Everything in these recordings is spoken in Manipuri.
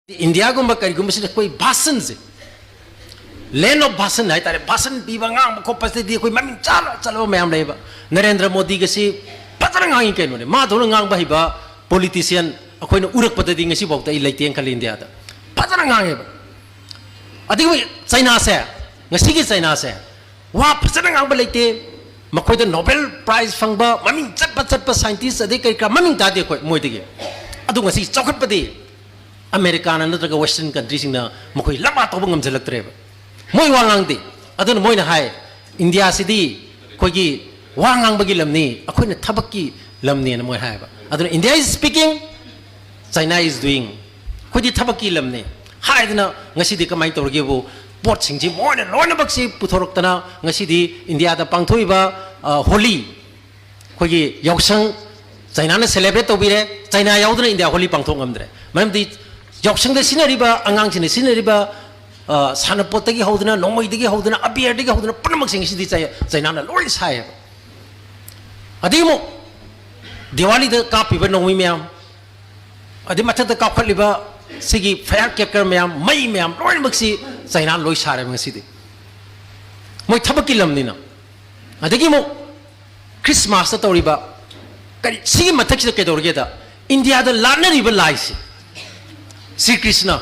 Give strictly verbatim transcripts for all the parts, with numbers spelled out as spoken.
ꯏꯟꯗꯤꯌꯥꯒꯨꯝꯕ ꯀꯔꯤꯒꯨꯝꯕꯁꯤꯗ ꯑꯩꯈꯣꯏ ꯚꯥꯁꯟꯁꯦ, ꯂꯦꯟ ꯑꯣꯐ ꯚꯥꯁꯟ ꯍꯥꯏꯇꯥꯔꯦ, ꯚꯥꯁꯟ ꯄꯤꯕ, ꯉꯥꯡꯕ ꯈꯣꯠꯄꯁꯤꯗꯤ ꯑꯩꯈꯣꯏ ꯃꯃꯤꯡ ꯆꯥꯅ ꯆꯠꯂꯕ ꯃꯌꯥꯝ ꯂꯩꯌꯦꯕ꯫ ꯅꯔꯦꯟꯗ꯭ꯔ ꯃꯣꯗꯤꯒꯁꯤ ꯐꯖꯅ ꯉꯥꯡꯉꯤ ꯀꯩꯅꯣꯅꯦ꯫ ꯃꯥꯗꯧꯅ ꯉꯥꯡꯕ ꯍꯩꯕ ꯄꯣꯂꯤꯇꯤꯁꯤꯌꯥꯟ ꯑꯩꯈꯣꯏꯅ ꯎꯔꯛꯄꯗꯗꯤ ꯉꯁꯤꯐꯥꯎꯗ ꯑꯩ ꯂꯩꯇꯦꯅ ꯈꯜꯂꯤ ꯏꯟꯗꯤꯌꯥꯗ꯫ ꯐꯖꯅ ꯉꯥꯡꯉꯦꯕ꯫ ꯑꯗꯨꯒ ꯆꯩꯅꯥꯁꯦ, ꯉꯁꯤꯒꯤ ꯆꯩꯅꯥꯁꯦ ꯋꯥ ꯐꯖꯅ ꯉꯥꯡꯕ ꯂꯩꯇꯦ꯫ ꯃꯈꯣꯏꯗ ꯅꯣꯕꯦꯜ ꯄ꯭ꯔꯥꯏꯖ ꯐꯪꯕ, ꯃꯃꯤꯡ ꯆꯠꯄ ꯆꯠꯄ ꯁꯥꯏꯟꯇꯤꯁ, ꯑꯗꯩ ꯀꯔꯤ ꯀꯔꯥ ꯃꯃꯤꯡ ꯇꯥꯗꯦ ꯑꯩꯈꯣꯏ ꯃꯣꯏꯗꯒꯤ꯫ ꯑꯗꯨ ꯉꯁꯤ ꯆꯥꯎꯈꯠꯄꯗꯤ ꯑꯃꯦꯔꯤꯀꯥꯅ ꯅꯠꯇ꯭ꯔꯒ ꯋꯦꯁꯇꯔꯟ ꯀꯟꯇ꯭ꯔꯤꯁꯤꯡꯅ ꯃꯈꯣꯏ ꯂꯝꯕꯥ ꯇꯧꯕ ꯉꯝꯁꯤꯜꯂꯛꯇ꯭ꯔꯦꯕ꯫ ꯃꯣꯏ ꯋꯥ ꯉꯥꯡꯗꯦ꯫ ꯑꯗꯨꯅ ꯃꯣꯏꯅ ꯍꯥꯏ, "ꯏꯟꯗꯤꯌꯥꯁꯤꯗꯤ ꯑꯩꯈꯣꯏꯒꯤ ꯋꯥ ꯉꯥꯡꯕꯒꯤ ꯂꯝꯅꯤ, ꯑꯩꯈꯣꯏꯅ ꯊꯕꯛꯀꯤ ꯂꯝꯅꯦꯅ" ꯃꯣꯏ ꯍꯥꯏꯌꯦꯕ꯫ ꯑꯗꯨꯅ "India is speaking, China is doing"꯫ ꯑꯩꯈꯣꯏꯗꯤ ꯊꯕꯛꯀꯤ ꯂꯝꯅꯤ ꯍꯥꯏꯗꯅ ꯉꯁꯤꯗꯤ ꯀꯃꯥꯏꯅ ꯇꯧꯔꯒꯦꯕꯨ, ꯄꯣꯠꯁꯤꯡꯁꯤ ꯃꯣꯏꯅ ꯂꯣꯏꯅꯃꯛꯁꯤ ꯄꯨꯊꯣꯔꯛꯇꯅ ꯉꯁꯤꯗꯤ ꯏꯟꯗꯤꯌꯥꯗ ꯄꯥꯡꯊꯣꯛꯏꯕ, ꯑ, ꯍꯣꯂꯤ, ꯑꯩꯈꯣꯏꯒꯤ ꯌꯥꯎꯁꯪ ꯆꯩꯅꯥꯅ ꯁꯦꯂꯦꯕ꯭ꯔꯦꯠ ꯇꯧꯕꯤꯔꯦ꯫ ꯆꯩꯅꯥ ꯌꯥꯎꯗꯅ ꯏꯟꯗꯤꯌꯥ ꯍꯣꯂꯤ ꯄꯥꯡꯊꯣꯛ ꯉꯝꯗ꯭ꯔꯦ꯫ ꯃꯔꯝꯗꯤ ꯌꯥꯎꯁꯪꯗ ꯁꯤꯖꯤꯟꯅꯔꯤꯕ, ꯑꯉꯥꯡꯁꯤꯡꯅ ꯁꯤꯖꯤꯟꯅꯔꯤꯕ, ꯑ, ꯁꯥꯟꯅꯄꯣꯠꯇꯒꯤ ꯍꯧꯗꯅ, ꯅꯣꯡꯃꯩꯗꯒꯤ ꯍꯧꯗꯅ, ꯑꯕꯤꯌꯔꯗꯒꯤ ꯍꯧꯗꯅ ꯄꯨꯝꯅꯃꯛꯁꯤꯡ ꯑꯁꯤꯗꯤ ꯆꯩ-, ꯆꯩꯅꯥꯅ ꯂꯣꯏ ꯁꯥꯏꯌꯦꯕ꯫ ꯑꯗꯒꯤ ꯑꯃꯨꯛ ꯗꯤꯋꯥꯂꯤꯗ ꯀꯥꯞꯄꯤꯕ ꯅꯣꯡꯃꯩ ꯃꯌꯥꯝ, ꯑꯗꯩ ꯃꯊꯛꯇ ꯀꯥꯞꯈꯠꯂꯤꯕ ꯁꯤꯒꯤ ꯐꯥꯌꯔ ꯀ꯭ꯔꯦꯀꯔ ꯃꯌꯥꯝ, ꯃꯩ ꯃꯌꯥꯝ ꯂꯣꯏꯅꯃꯛꯁꯤ ꯆꯩꯅꯥꯅ ꯂꯣꯏ ꯁꯥꯔꯦꯕ ꯉꯁꯤꯗꯤ꯫ ꯃꯣꯏ ꯊꯕꯛꯀꯤ ꯂꯝꯅꯤꯅ꯫ ꯑꯗꯒꯤ ꯑꯃꯨꯛ ꯈ꯭ꯔꯤꯁꯃꯥꯁꯇ ꯇꯧꯔꯤꯕ ꯀꯔꯤ, ꯁꯤꯒꯤ ꯃꯊꯛꯁꯤꯗ ꯀꯩꯗꯧꯔꯒꯦꯗ, ꯏꯟꯗꯤꯌꯥꯗ ꯂꯥꯠꯅꯔꯤꯕ ꯂꯥꯏꯁꯤ, ꯁ꯭ꯔꯤ ꯀ꯭ꯔꯤꯁꯅ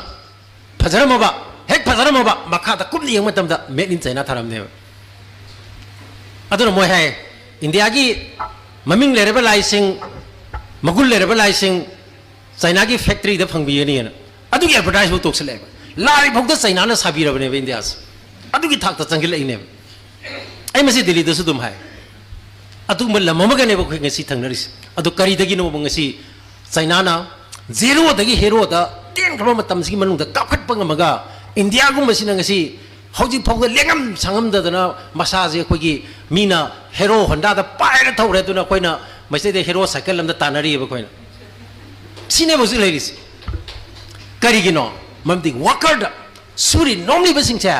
ꯐꯖꯔꯝꯃꯕ, ꯍꯦꯛ ꯐꯖꯔꯝꯃꯕ, ꯃꯈꯥꯗ ꯀꯨꯞꯅ ꯌꯦꯡꯕ ꯃꯇꯝꯗ "Made in China" ꯊꯥꯔꯝꯅꯦꯕ꯫ ꯑꯗꯨꯅ ꯃꯣꯏ ꯍꯥꯏ, ꯏꯟꯗꯤꯌꯥꯒꯤ ꯃꯃꯤꯡ ꯂꯩꯔꯕ ꯂꯥꯏꯁꯤꯡ, ꯃꯒꯨꯟ ꯂꯩꯔꯕ ꯂꯥꯏꯁꯤꯡ ꯆꯩꯅꯥꯒꯤ ꯐꯦꯛꯇꯔꯤꯗ ꯐꯪꯕꯤꯒꯅꯤꯅ꯫ ꯑꯗꯨꯒꯤ ꯑꯦꯗꯚꯔꯇꯥꯏꯁꯐꯥꯎ ꯇꯧꯁꯜꯂꯛꯑꯦꯕ꯫ ꯂꯥꯏ ꯐꯥꯎꯗ ꯆꯩꯅꯥꯅ ꯁꯥꯕꯤꯔꯕꯅꯦꯕ ꯏꯟꯗꯤꯌꯥꯁꯦ꯫ ꯑꯗꯨꯒꯤ ꯊꯥꯛꯇ ꯆꯪꯁꯤꯜꯂꯛꯏꯅꯦꯕ꯫ ꯑꯩ ꯃꯁꯤ ꯗꯤꯜꯂꯤꯗꯁꯨ ꯑꯗꯨꯝ ꯍꯥꯏ꯫ ꯑꯗꯨꯒꯨꯝꯕ ꯂꯝ ꯑꯃꯒꯅꯦꯕ ꯑꯩꯈꯣꯏ ꯉꯁꯤ ꯊꯪꯅꯔꯤꯁꯦ꯫ ꯑꯗꯨ ꯀꯔꯤꯗꯒꯤꯅꯣꯕ ꯉꯁꯤ ꯆꯩꯅꯥꯅ ꯖꯦꯔꯣꯗꯒꯤ ꯍꯦꯔꯣꯗ ꯇꯦꯟꯈ꯭ꯔꯕ ꯃꯇꯝꯁꯤꯒꯤ ꯃꯅꯨꯡꯗ ꯀꯥꯞꯈꯠꯄ ꯉꯝꯃꯒ, ꯏꯟꯗꯤꯌꯥꯒꯨꯝꯕꯁꯤꯅ ꯉꯁꯤ ꯍꯧꯖꯤꯛ ꯐꯥꯎꯗ ꯂꯦꯡꯉꯝ ꯁꯥꯡꯉꯝꯗꯗꯅ ꯃꯁꯥꯁꯦ ꯑꯩꯈꯣꯏꯒꯤ ꯃꯤꯅ ꯍꯦꯔꯣ ꯍꯣꯟꯗꯥꯗ ꯄꯥꯏꯔ ꯊꯧꯔꯦ, ꯑꯗꯨꯅ ꯑꯩꯈꯣꯏꯅ ꯃꯁꯤꯗꯩꯗ ꯍꯦꯔꯣ ꯁꯥꯏꯀꯜ ꯑꯃꯗ ꯇꯥꯟꯅꯔꯤꯑꯕ ꯑꯩꯈꯣꯏꯅ꯫ ꯁꯤꯅꯦꯕ ꯍꯧꯖꯤꯛ ꯂꯩꯔꯤꯁꯦ꯫ ꯀꯔꯤꯒꯤꯅꯣ? ꯃꯔꯝꯗꯤ ꯋꯥꯀꯔꯗ ꯁꯨꯔꯤ ꯅꯣꯝꯂꯤꯕꯁꯤꯡꯁꯦ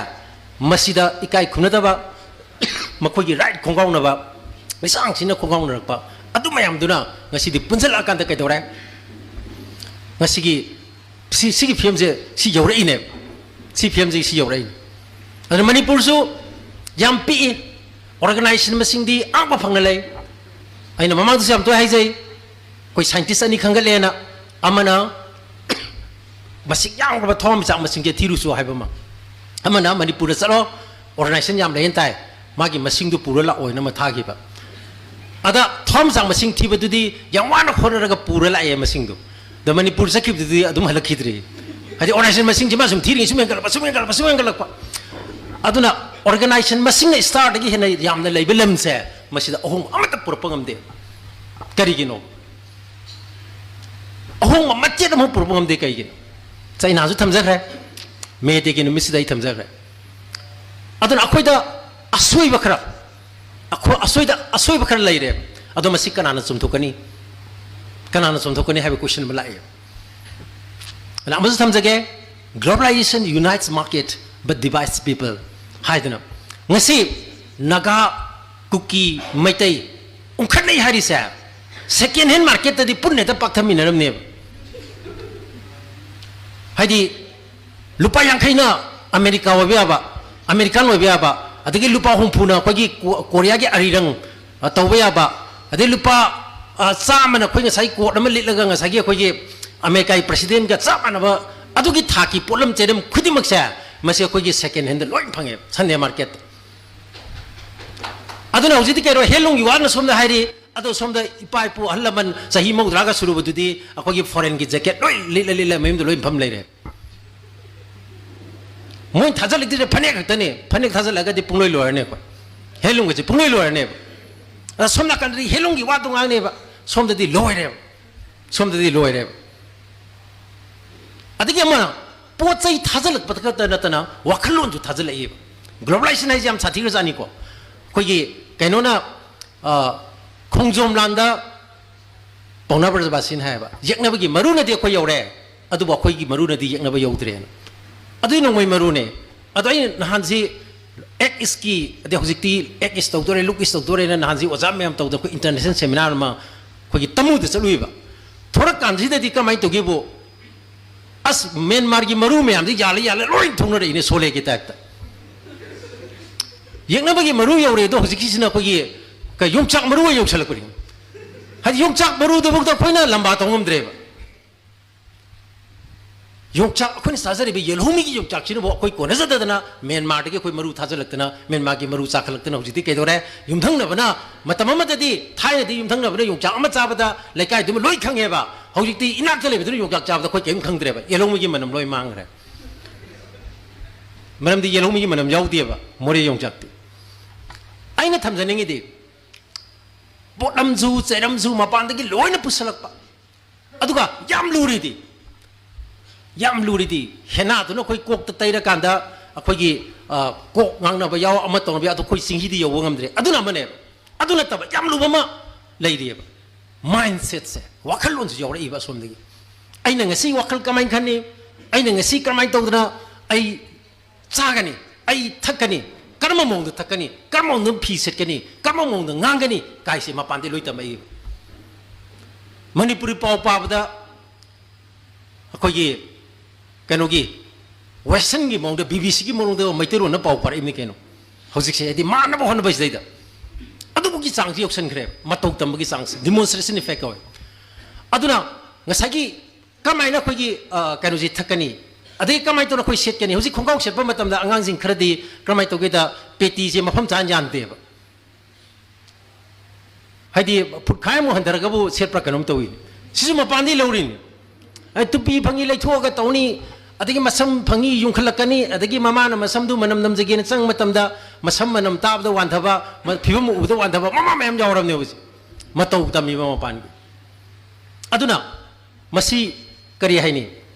ꯃꯁꯤꯗ ꯏꯀꯥꯏ ꯈꯨꯝꯅꯗꯕ, ꯃꯈꯣꯏꯒꯤ ꯔꯥꯏꯠ ꯈꯣꯡꯒꯥꯎꯅꯕ, ꯃꯤꯁꯥꯡꯁꯤꯅ ꯈꯣꯡꯒꯥꯎꯅꯔꯛꯄ, ꯑꯗꯨ ꯃꯌꯥꯝꯗꯨꯅ ꯉꯁꯤꯗꯤ ꯄꯨꯟꯁꯤꯜꯂꯛꯑꯀꯥꯟꯗ ꯀꯩꯗꯧꯔꯦ? ꯉꯁꯤꯒꯤ ꯁꯤ ꯁꯤꯒꯤ ꯐꯤꯕꯝꯁꯦ ꯁꯤ ꯌꯧꯔꯛꯏꯅꯦꯕ꯫ ꯁꯤ ꯐꯤꯕꯝꯁꯦ ꯁꯤ ꯌꯧꯔꯛꯏꯅꯦ꯫ ꯑꯗꯨꯅ ꯃꯅꯤꯄꯨꯔꯁꯨ ꯌꯥꯝ ꯄꯤꯛꯏ꯫ ꯑꯣꯔꯒꯅꯥꯏꯖꯦꯁꯟ ꯃꯁꯤꯡꯗꯤ ꯑꯉꯛꯄ ꯐꯪꯅ ꯂꯩ꯫ ꯑꯩꯅ ꯃꯃꯥꯡꯗꯁꯨ ꯌꯥꯝ ꯇꯣꯏ ꯍꯥꯏꯖꯩ, ꯑꯩꯈꯣꯏ ꯁꯥꯏꯟꯇꯤꯁ ꯑꯅꯤ ꯈꯟꯒꯠꯂꯦꯅ꯫ ꯑꯃꯅ ꯃꯁꯤꯡ ꯌꯥꯝꯈ꯭ꯔꯕ ꯊꯋꯥꯟꯃꯤꯆꯥꯛ ꯃꯁꯤꯡꯁꯦ ꯊꯤꯔꯨꯁꯨ ꯍꯥꯏꯕ ꯑꯃ, ꯑꯃꯅ ꯃꯅꯤꯄꯨꯔꯗ ꯆꯠꯂꯣ, ꯑꯣꯔꯒꯅꯥꯏꯖꯦꯁꯟ ꯌꯥꯝ ꯂꯩꯍꯟ ꯇꯥꯏ, ꯃꯥꯒꯤ ꯃꯁꯤꯡꯗꯨ ꯄꯨꯔ ꯂꯥꯛꯑꯣꯅ ꯑꯃ ꯊꯥꯈꯤꯕ꯫ ꯑꯗ ꯊꯋꯥꯟꯃꯤꯆꯥꯛ ꯃꯁꯤꯡ ꯊꯤꯕꯗꯨꯗꯤ ꯌꯥꯝ ꯋꯥꯅ ꯍꯣꯠꯅꯔꯒ ꯄꯨꯔ ꯂꯥꯛꯑꯦ ꯃꯁꯤꯡꯗꯨ꯫ ꯑꯗ ꯃꯅꯤꯄꯨꯔ ꯆꯠꯈꯤꯕꯗꯨꯗꯤ ꯑꯗꯨꯝ ꯍꯜꯂꯛꯈꯤꯗ꯭ꯔꯤ꯫ ꯍꯥꯏꯗꯤ ꯑꯣꯔꯒꯅꯥꯏꯖꯦꯁꯟ ꯃꯁꯤꯡꯁꯤ ꯃꯥ ꯁꯨꯝ ꯊꯤꯔꯤꯉꯩ ꯁꯨꯝ ꯍꯦꯟꯒꯠꯂꯛꯄ, ꯁꯨꯝ ꯍꯦꯟꯒꯠꯂꯛꯄ, ꯁꯨꯝ ꯍꯦꯟꯒꯠꯂꯛꯄ꯫ ꯑꯗꯨꯅ ꯑꯣꯔꯒꯅꯥꯏꯖꯦꯁꯟ ꯃꯁꯤꯡꯅ ꯁ꯭ꯇꯥꯔꯗꯒꯤ ꯍꯦꯟꯅ ꯌꯥꯝꯅ ꯂꯩꯕ ꯂꯝꯁꯦ, ꯃꯁꯤꯗ ꯑꯍꯣꯡꯕ ꯑꯃꯠꯇ ꯄꯨꯔꯛꯄ ꯉꯝꯗꯦ꯫ ꯀꯔꯤꯒꯤꯅꯣ? ꯑꯍꯣꯡꯕ ꯃꯆꯦꯠ ꯑꯃ ꯄꯨꯔꯛꯄ ꯉꯝꯗꯦ꯫ ꯀꯩꯒꯤꯅꯣ? ꯆꯩꯅꯥꯁꯨ ꯊꯝꯖꯈ꯭ꯔꯦ, ꯃꯦ ꯗꯦꯒꯤ ꯅꯨꯃꯤꯠꯁꯤꯗ ꯑꯩ ꯊꯝꯖꯈ꯭ꯔꯦ꯫ ꯑꯗꯨꯅ ꯑꯩꯈꯣꯏꯗ ꯑꯁꯣꯏꯕ ꯈꯔ, ꯑꯩꯈꯣꯏ ꯑꯁꯣꯏꯗ ꯑꯁꯣꯏꯕ ꯈꯔ ꯂꯩꯔꯦ꯫ ꯑꯗꯣ ꯃꯁꯤ ꯀꯅꯥꯅ ꯆꯨꯝꯊꯣꯛꯀꯅꯤ? ꯀꯅꯥꯅ ꯆꯨꯝꯊꯣꯛꯀꯅꯤ ꯍꯥꯏꯕ ꯀꯣꯏꯁꯟ ꯑꯃ ꯂꯥꯛꯑꯦ꯫ ꯑꯗꯨꯅ ꯑꯃꯁꯨ ꯊꯝꯖꯒꯦ, "Globalization unites market but divides people" ꯍꯥꯏꯗꯅ꯫ ꯉꯁꯤ ꯅꯥꯒꯥ, ꯀꯨꯀꯤ, ꯃꯩꯇꯩ ꯎꯪꯈꯠꯅꯩ ꯍꯥꯏꯔꯤꯁꯦ, ꯁꯦꯀꯦꯟ ꯍꯦꯟ ꯃꯥꯔꯀꯦꯠꯇꯗꯤ ꯄꯨꯟꯅ ꯍꯦꯛꯇ ꯄꯥꯛꯊꯃꯤꯟꯅꯔꯝꯅꯦꯕ꯫ ꯍꯥꯏꯗꯤ ꯂꯨꯄꯥ ꯌꯥꯡꯈꯩꯅ ꯑꯃꯦꯔꯤꯀꯥ ꯑꯣꯏꯕ ꯌꯥꯕ, ꯑꯃꯦꯔꯤꯀꯥꯟ ꯑꯣꯏꯕ ꯌꯥꯕ, ꯑꯗꯒꯤ ꯂꯨꯄꯥ ꯍꯨꯝꯐꯨꯅ ꯑꯩꯈꯣꯏꯒꯤ ꯀꯣ-, ꯀꯣꯔꯤꯌꯥꯒꯤ ꯑꯔꯤꯔꯪ, ꯑ, ꯇꯧꯕ ꯌꯥꯕ, ꯑꯗꯩ ꯂꯨꯄꯥ, ꯑ, ꯆꯥꯝꯃꯅ ꯑꯩꯈꯣꯏ ꯉꯁꯥꯏ ꯀꯣꯠ ꯑꯃ ꯂꯤꯠꯂꯒ ꯉꯁꯥꯏꯒꯤ ꯑꯩꯈꯣꯏꯒꯤ ꯑꯃꯦꯔꯤꯀꯥꯒꯤ ꯄ꯭ꯔꯁꯤꯗꯦꯟꯒ ꯆꯞ ꯃꯥꯟꯅꯕ ꯑꯗꯨꯒꯤ ꯊꯥꯛꯀꯤ ꯄꯣꯠꯂꯝ ꯆꯩꯔꯝ ꯈꯨꯗꯤꯡꯃꯛꯁꯦ, ꯃꯁꯤ ꯑꯩꯈꯣꯏꯒꯤ ꯁꯦꯀꯦꯟ ꯍꯦꯟꯗ ꯂꯣꯏ ꯐꯪꯉꯦ, ꯁꯟꯗꯦ ꯃꯥꯔꯀꯦꯠꯇ꯫ ꯑꯗꯨꯅ ꯍꯧꯖꯤꯛꯇꯤ ꯀꯩꯅꯣ, ꯍꯦꯟꯂꯨꯝꯒꯤ ꯋꯥꯅ ꯁꯣꯝꯗ ꯍꯥꯏꯔꯤ, ꯑꯗꯣ ꯁꯣꯝꯗ ꯏꯄꯥ ꯏꯄꯨ ꯑꯍꯜ ꯂꯃꯟ ꯆꯍꯤ ꯃꯧꯗ꯭ꯔꯥꯒ ꯁꯨꯔꯨꯕꯗꯨꯗꯤ ꯑꯩꯈꯣꯏꯒꯤ ꯐꯣꯔꯦꯟꯒꯤ ꯖꯦꯀꯦꯠ ꯂꯣꯏ ꯂꯤꯠꯂ ꯂꯤꯠꯂ ꯃꯌꯨꯝꯗ ꯂꯣꯏ ꯐꯝ ꯂꯩꯔꯦ꯫ ꯃꯣꯏꯅ ꯊꯥꯖꯜꯂꯛꯇꯣꯏꯁꯦ ꯐꯅꯦꯛ ꯈꯛꯇꯅꯦ꯫ ꯐꯅꯦꯛ ꯊꯥꯖꯜꯂꯛꯑꯒꯗꯤ ꯄꯨꯡꯂꯣꯏ ꯂꯣꯏꯔꯅꯤ ꯑꯩꯈꯣꯏ꯫ ꯍꯦꯟꯂꯨꯝꯒꯁꯦ ꯄꯨꯡꯂꯣꯏ ꯂꯣꯏꯔꯅꯦꯕ꯫ ꯑꯗ ꯁꯣꯝ ꯅꯥꯀꯟꯗꯗꯤ ꯍꯦꯟꯂꯨꯝꯒꯤ ꯋꯥꯗꯣ ꯉꯥꯡꯅꯦꯕ, ꯁꯣꯝꯗꯗꯤ ꯂꯣꯏꯔꯦꯕ꯫ ꯁꯣꯝꯗꯗꯤ ꯂꯣꯏꯔꯦꯕ꯫ ꯑꯗꯒꯤ ꯑꯃ, ꯄꯣꯠ ꯆꯩ ꯊꯥꯖꯤꯜꯂꯛꯄꯗ ꯈꯛꯇ ꯅꯠꯇꯅ ꯋꯥꯈꯜꯂꯣꯟꯁꯨ ꯊꯥꯖꯤꯜꯂꯛꯏꯕ꯫ ꯒ꯭ꯂꯣꯕꯦꯂꯥꯏꯖꯦꯁꯟ ꯍꯥꯏꯁꯦ ꯌꯥꯝ ꯁꯥꯊꯤꯈ꯭ꯔꯖꯥꯠꯅꯤꯀꯣ꯫ ꯑꯩꯈꯣꯏꯒꯤ ꯀꯩꯅꯣꯅ, ꯑ, ꯈꯣꯡꯖꯣꯝ ꯂꯥꯟꯗ ꯄꯥꯎꯅꯥ ꯕ꯭ꯔꯖꯕꯥꯁꯤꯅ ꯍꯥꯏꯌꯦꯕ, "ꯌꯦꯛꯅꯕꯒꯤ ꯃꯔꯨꯅꯗꯤ ꯑꯩꯈꯣꯏ ꯌꯧꯔꯦ, ꯑꯗꯨꯕꯨ ꯑꯩꯈꯣꯏꯒꯤ ꯃꯔꯨꯅꯗꯤ ꯌꯦꯛꯅꯕ ꯌꯧꯗ꯭ꯔꯦꯅ"꯫ ꯑꯗꯨꯗꯤ ꯅꯣꯡꯃꯩ ꯃꯔꯨꯅꯦ꯫ ꯑꯗꯣ ꯑꯩꯅ ꯅꯍꯥꯟꯁꯤ ꯑꯦꯛ ꯏꯁꯀꯤ, ꯑꯗꯩ ꯍꯧꯖꯤꯛꯇꯤ ꯑꯦꯛ ꯏꯁ ꯇꯧꯗꯣꯔꯦ, ꯂꯨꯛ ꯏꯁ ꯇꯧꯗꯣꯔꯦꯅ ꯅꯍꯥꯟꯁꯤ ꯑꯣꯖꯥ ꯃꯌꯥꯝ ꯇꯧꯗꯅ ꯑꯩꯈꯣꯏ ꯏꯟꯇꯔꯅꯦꯁꯅꯦꯜ ꯁꯦꯃꯤꯅꯥꯔ ꯑꯃ ꯑꯩꯈꯣꯏꯒꯤ ꯇꯃꯨꯗ ꯆꯠꯂꯨꯏꯕ꯫ ꯊꯣꯔꯛꯀꯥꯟꯁꯤꯗꯗꯤ ꯀꯃꯥꯏꯅ ꯇꯧꯒꯦꯕꯨ, ꯑꯁ, ꯃ꯭ꯌꯥꯟꯃꯥꯔꯒꯤ ꯃꯔꯨ ꯃꯌꯥꯝꯁꯤ ꯌꯥꯜꯂ ꯌꯥꯜꯂ ꯂꯣꯏ ꯊꯣꯡꯅꯔꯛꯏꯅꯦ, ꯁꯣꯂꯦꯒꯤ ꯇꯥꯏꯞꯇ꯫ ꯌꯦꯛꯅꯕꯒꯤ ꯃꯔꯨ ꯌꯧꯔꯦ, ꯑꯗꯣ ꯍꯧꯖꯤꯛꯀꯤꯁꯤꯅ ꯑꯩꯈꯣꯏꯒꯤ ꯀ-, ꯌꯣꯡꯆꯥꯛ ꯃꯔꯨ ꯑꯣꯏꯅ ꯌꯧꯁꯜꯂꯛꯄꯅꯤ꯫ ꯍꯥꯏꯗꯤ ꯌꯣꯡꯆꯥꯛ ꯃꯔꯨꯗꯨꯐꯥꯎꯗ ꯑꯩꯈꯣꯏꯅ ꯂꯝꯕꯥ ꯇꯧ ꯉꯝꯗ꯭ꯔꯦꯕ꯫ ꯌꯣꯡꯆꯥꯛ, ꯑꯩꯈꯣꯏꯅ ꯆꯥꯖꯔꯤꯕ ꯌꯦꯜꯍꯧꯃꯤꯒꯤ ꯌꯣꯡꯆꯥꯛꯁꯤꯅꯕꯨ ꯑꯩꯈꯣꯏ ꯀꯣꯟꯅꯖꯗꯗꯅ ꯃ꯭ꯌꯥꯟꯃꯥꯔꯗꯒꯤ ꯑꯩꯈꯣꯏ ꯃꯔꯨ ꯊꯥꯖꯤꯜꯂꯛꯇꯅ, ꯃ꯭ꯌꯥꯟꯃꯥꯔꯒꯤ ꯃꯔꯨ ꯆꯥꯈꯠꯂꯛꯇꯅ ꯍꯧꯖꯤꯛꯇꯤ ꯀꯩꯗꯧꯔꯦ? ꯌꯨꯝꯊꯪꯅꯕꯅ, ꯃꯇꯝ ꯑꯃꯗꯗꯤ, ꯊꯥꯏꯅꯗꯤ ꯌꯨꯝꯊꯪꯅꯕꯅ ꯌꯣꯡꯆꯥꯛ ꯑꯃ ꯆꯥꯕꯗ ꯂꯩꯀꯥꯏꯗꯨꯃ ꯂꯣꯏ ꯈꯪꯉꯦꯕ꯫ ꯍꯧꯖꯤꯛꯇꯤ ꯏꯅꯥꯛꯇ ꯂꯩꯕꯗꯨꯅ ꯌꯣꯡꯆꯥꯛ ꯆꯥꯕꯗ ꯑꯩꯈꯣꯏ ꯀꯔꯤꯝ ꯈꯪꯗ꯭ꯔꯦꯕ꯫ ꯌꯦꯜꯍꯧꯃꯤꯒꯤ ꯃꯅꯝ ꯂꯣꯏ ꯃꯥꯡꯈ꯭ꯔꯦ꯫ ꯃꯔꯝꯗꯤ ꯌꯦꯜꯍꯧꯃꯤꯒꯤ ꯃꯅꯝ ꯌꯥꯎꯗꯦꯕ ꯃꯣꯔꯦ ꯌꯣꯡꯆꯥꯛꯇꯤ꯫ ꯑꯩꯅ ꯊꯝꯖꯅꯤꯡꯉꯤꯗꯤ, ꯄꯣꯠꯂꯝꯁꯨ ꯆꯩꯔꯝꯁꯨ ꯃꯄꯥꯟꯗꯒꯤ ꯂꯣꯏꯅ ꯄꯨꯁꯜꯂꯛꯄ꯫ ꯑꯗꯨꯒ ꯌꯥꯝ ꯂꯨꯔꯤꯗꯤ, ꯌꯥꯝ ꯂꯨꯔꯤꯗꯤ, ꯍꯦꯅꯥꯗꯨꯅ ꯑꯩꯈꯣꯏ ꯀꯣꯛꯇ ꯇꯩꯔꯀꯥꯟꯗ ꯑꯩꯈꯣꯏꯒꯤ, ꯑ, ꯀꯣꯛ ꯉꯥꯡꯅꯕ ꯌꯥꯎ, ꯑꯃ ꯇꯧꯅꯕ ꯌꯥꯎ, ꯑꯗꯣ ꯑꯩꯈꯣꯏ ꯆꯤꯡꯍꯤꯗꯤ ꯌꯧꯕ ꯉꯝꯗ꯭ꯔꯦ꯫ ꯑꯗꯨꯅ ꯑꯃꯅꯦꯕ꯫ ꯑꯗꯨ ꯅꯠꯇꯕ ꯌꯥꯝ ꯂꯨꯕ ꯑꯃ ꯂꯩꯔꯤꯑꯕ꯫ ꯃꯥꯏꯟꯁꯦꯠꯁꯦ, ꯋꯥꯈꯜꯂꯣꯟꯁꯦ ꯌꯥꯎꯔꯛꯏꯕ ꯑꯁꯣꯝꯗꯒꯤ꯫ ꯑꯩꯅ ꯉꯁꯤ ꯋꯥꯈꯜ ꯀꯃꯥꯏꯅ ꯈꯟꯅꯤ? ꯑꯩꯅ ꯉꯁꯤ ꯀꯃꯥꯏꯅ ꯇꯧꯗꯅ ꯑꯩ ꯆꯥꯒꯅꯤ, ꯑꯩ ꯊꯛꯀꯅꯤ, ꯀꯔꯝꯕ ꯃꯑꯣꯡꯗ ꯊꯛꯀꯅꯤ, ꯀꯔꯝꯕ ꯃꯑꯣꯡꯗ ꯐꯤ ꯁꯦꯠꯀꯅꯤ, ꯀꯔꯝꯕ ꯃꯑꯣꯡꯗ ꯉꯥꯡꯒꯅꯤ ꯀꯥꯏꯁꯦ ꯃꯄꯥꯟꯗꯩ ꯂꯣꯏ ꯇꯝꯃꯛꯏꯕ꯫ ꯃꯅꯤꯄꯨꯔꯤ ꯄꯥꯎ ꯄꯥꯕꯗ ꯑꯩꯈꯣꯏꯒꯤ ꯀꯩꯅꯣꯒꯤ ꯋꯦꯁꯇꯔꯟꯒꯤ ꯃꯑꯣꯡꯗ, ꯕꯤ ꯕꯤ ꯁꯤꯒꯤ ꯃꯑꯣꯡꯗ ꯃꯩꯇꯩꯂꯣꯟꯅ ꯄꯥꯎ ꯄꯥꯔꯛꯏꯕꯅꯤ ꯀꯩꯅꯣ꯫ ꯍꯧꯖꯤꯛꯁꯦ ꯍꯥꯏꯗꯤ ꯃꯥꯟꯅꯕ ꯍꯣꯠꯅꯕꯁꯤꯗꯩꯗ ꯑꯗꯨꯕꯨꯒꯤ ꯆꯥꯡꯁꯤ ꯌꯧꯁꯟꯈ꯭ꯔꯦ, ꯃꯇꯧ ꯇꯝꯕꯒꯤ ꯆꯥꯡꯁꯦ, ꯗꯤꯃꯣꯟꯁꯇ꯭ꯔꯦꯁꯟ ꯏꯐꯦꯛ ꯀꯧꯋꯦ꯫ ꯑꯗꯨꯅ ꯉꯁꯥꯏꯒꯤ ꯀꯔꯝꯍꯥꯏꯅ ꯑꯩꯈꯣꯏꯒꯤ, ꯑ, ꯀꯩꯅꯣꯁꯦ ꯊꯛꯀꯅꯤ, ꯑꯗꯒꯤ ꯀꯔꯝꯍꯥꯏꯅ ꯇꯧꯅ ꯑꯩꯈꯣꯏ ꯁꯦꯠꯀꯅꯤ? ꯍꯧꯖꯤꯛ ꯈꯣꯡꯒ꯭ꯔꯥꯎ ꯁꯦꯠꯄ ꯃꯇꯝꯗ ꯑꯉꯥꯡꯁꯤꯡ ꯈꯔꯗꯤ ꯀꯔꯝꯍꯥꯏꯅ ꯇꯧꯒꯦꯗ, ꯄꯦꯇꯤꯁꯦ ꯃꯐꯝ ꯆꯥꯅ ꯌꯥꯟꯗꯦꯕ꯫ ꯍꯥꯏꯗꯤ ꯐꯨꯠ ꯈꯥꯏꯃꯨꯛ ꯍꯟꯊꯔꯒꯕꯨ ꯁꯦꯠꯄ꯭ꯔꯥ ꯀꯩꯅꯣꯝ ꯇꯧꯏ꯫ ꯁꯤꯁꯨ ꯃꯄꯥꯟꯗꯒꯤ ꯂꯧꯔꯤꯅꯤ꯫ ꯑꯩ ꯇꯨꯄꯤ ꯐꯪꯉꯤ ꯂꯩꯊꯣꯛꯑꯒ ꯇꯧꯅꯤ, ꯑꯗꯒꯤ ꯃꯁꯝ ꯐꯪꯉꯤ ꯌꯨꯡꯈꯠꯂꯛꯀꯅꯤ, ꯑꯗꯒꯤ ꯃꯃꯥꯅ ꯃꯁꯝꯗꯨ ꯃꯅꯝ ꯅꯝꯖꯒꯦꯅ ꯆꯪꯕ ꯃꯇꯝꯗ ꯃꯁꯝ ꯃꯅꯝ ꯇꯥꯕꯗ ꯋꯥꯟꯊꯕ, ꯃ-, ꯐꯤꯕꯝ ꯎꯕꯗ ꯋꯥꯟꯊꯕ, ꯃꯃꯥ ꯃꯌꯥꯝ ꯌꯥꯎꯔꯕꯅꯦ ꯍꯧꯖꯤꯛ꯫ ꯃꯇꯧ ꯇꯝꯃꯤꯕ ꯃꯄꯥꯟꯒꯤ꯫ ꯑꯗꯨꯅ ꯃꯁꯤ ꯀꯔꯤ ꯍꯥꯏꯅꯤ?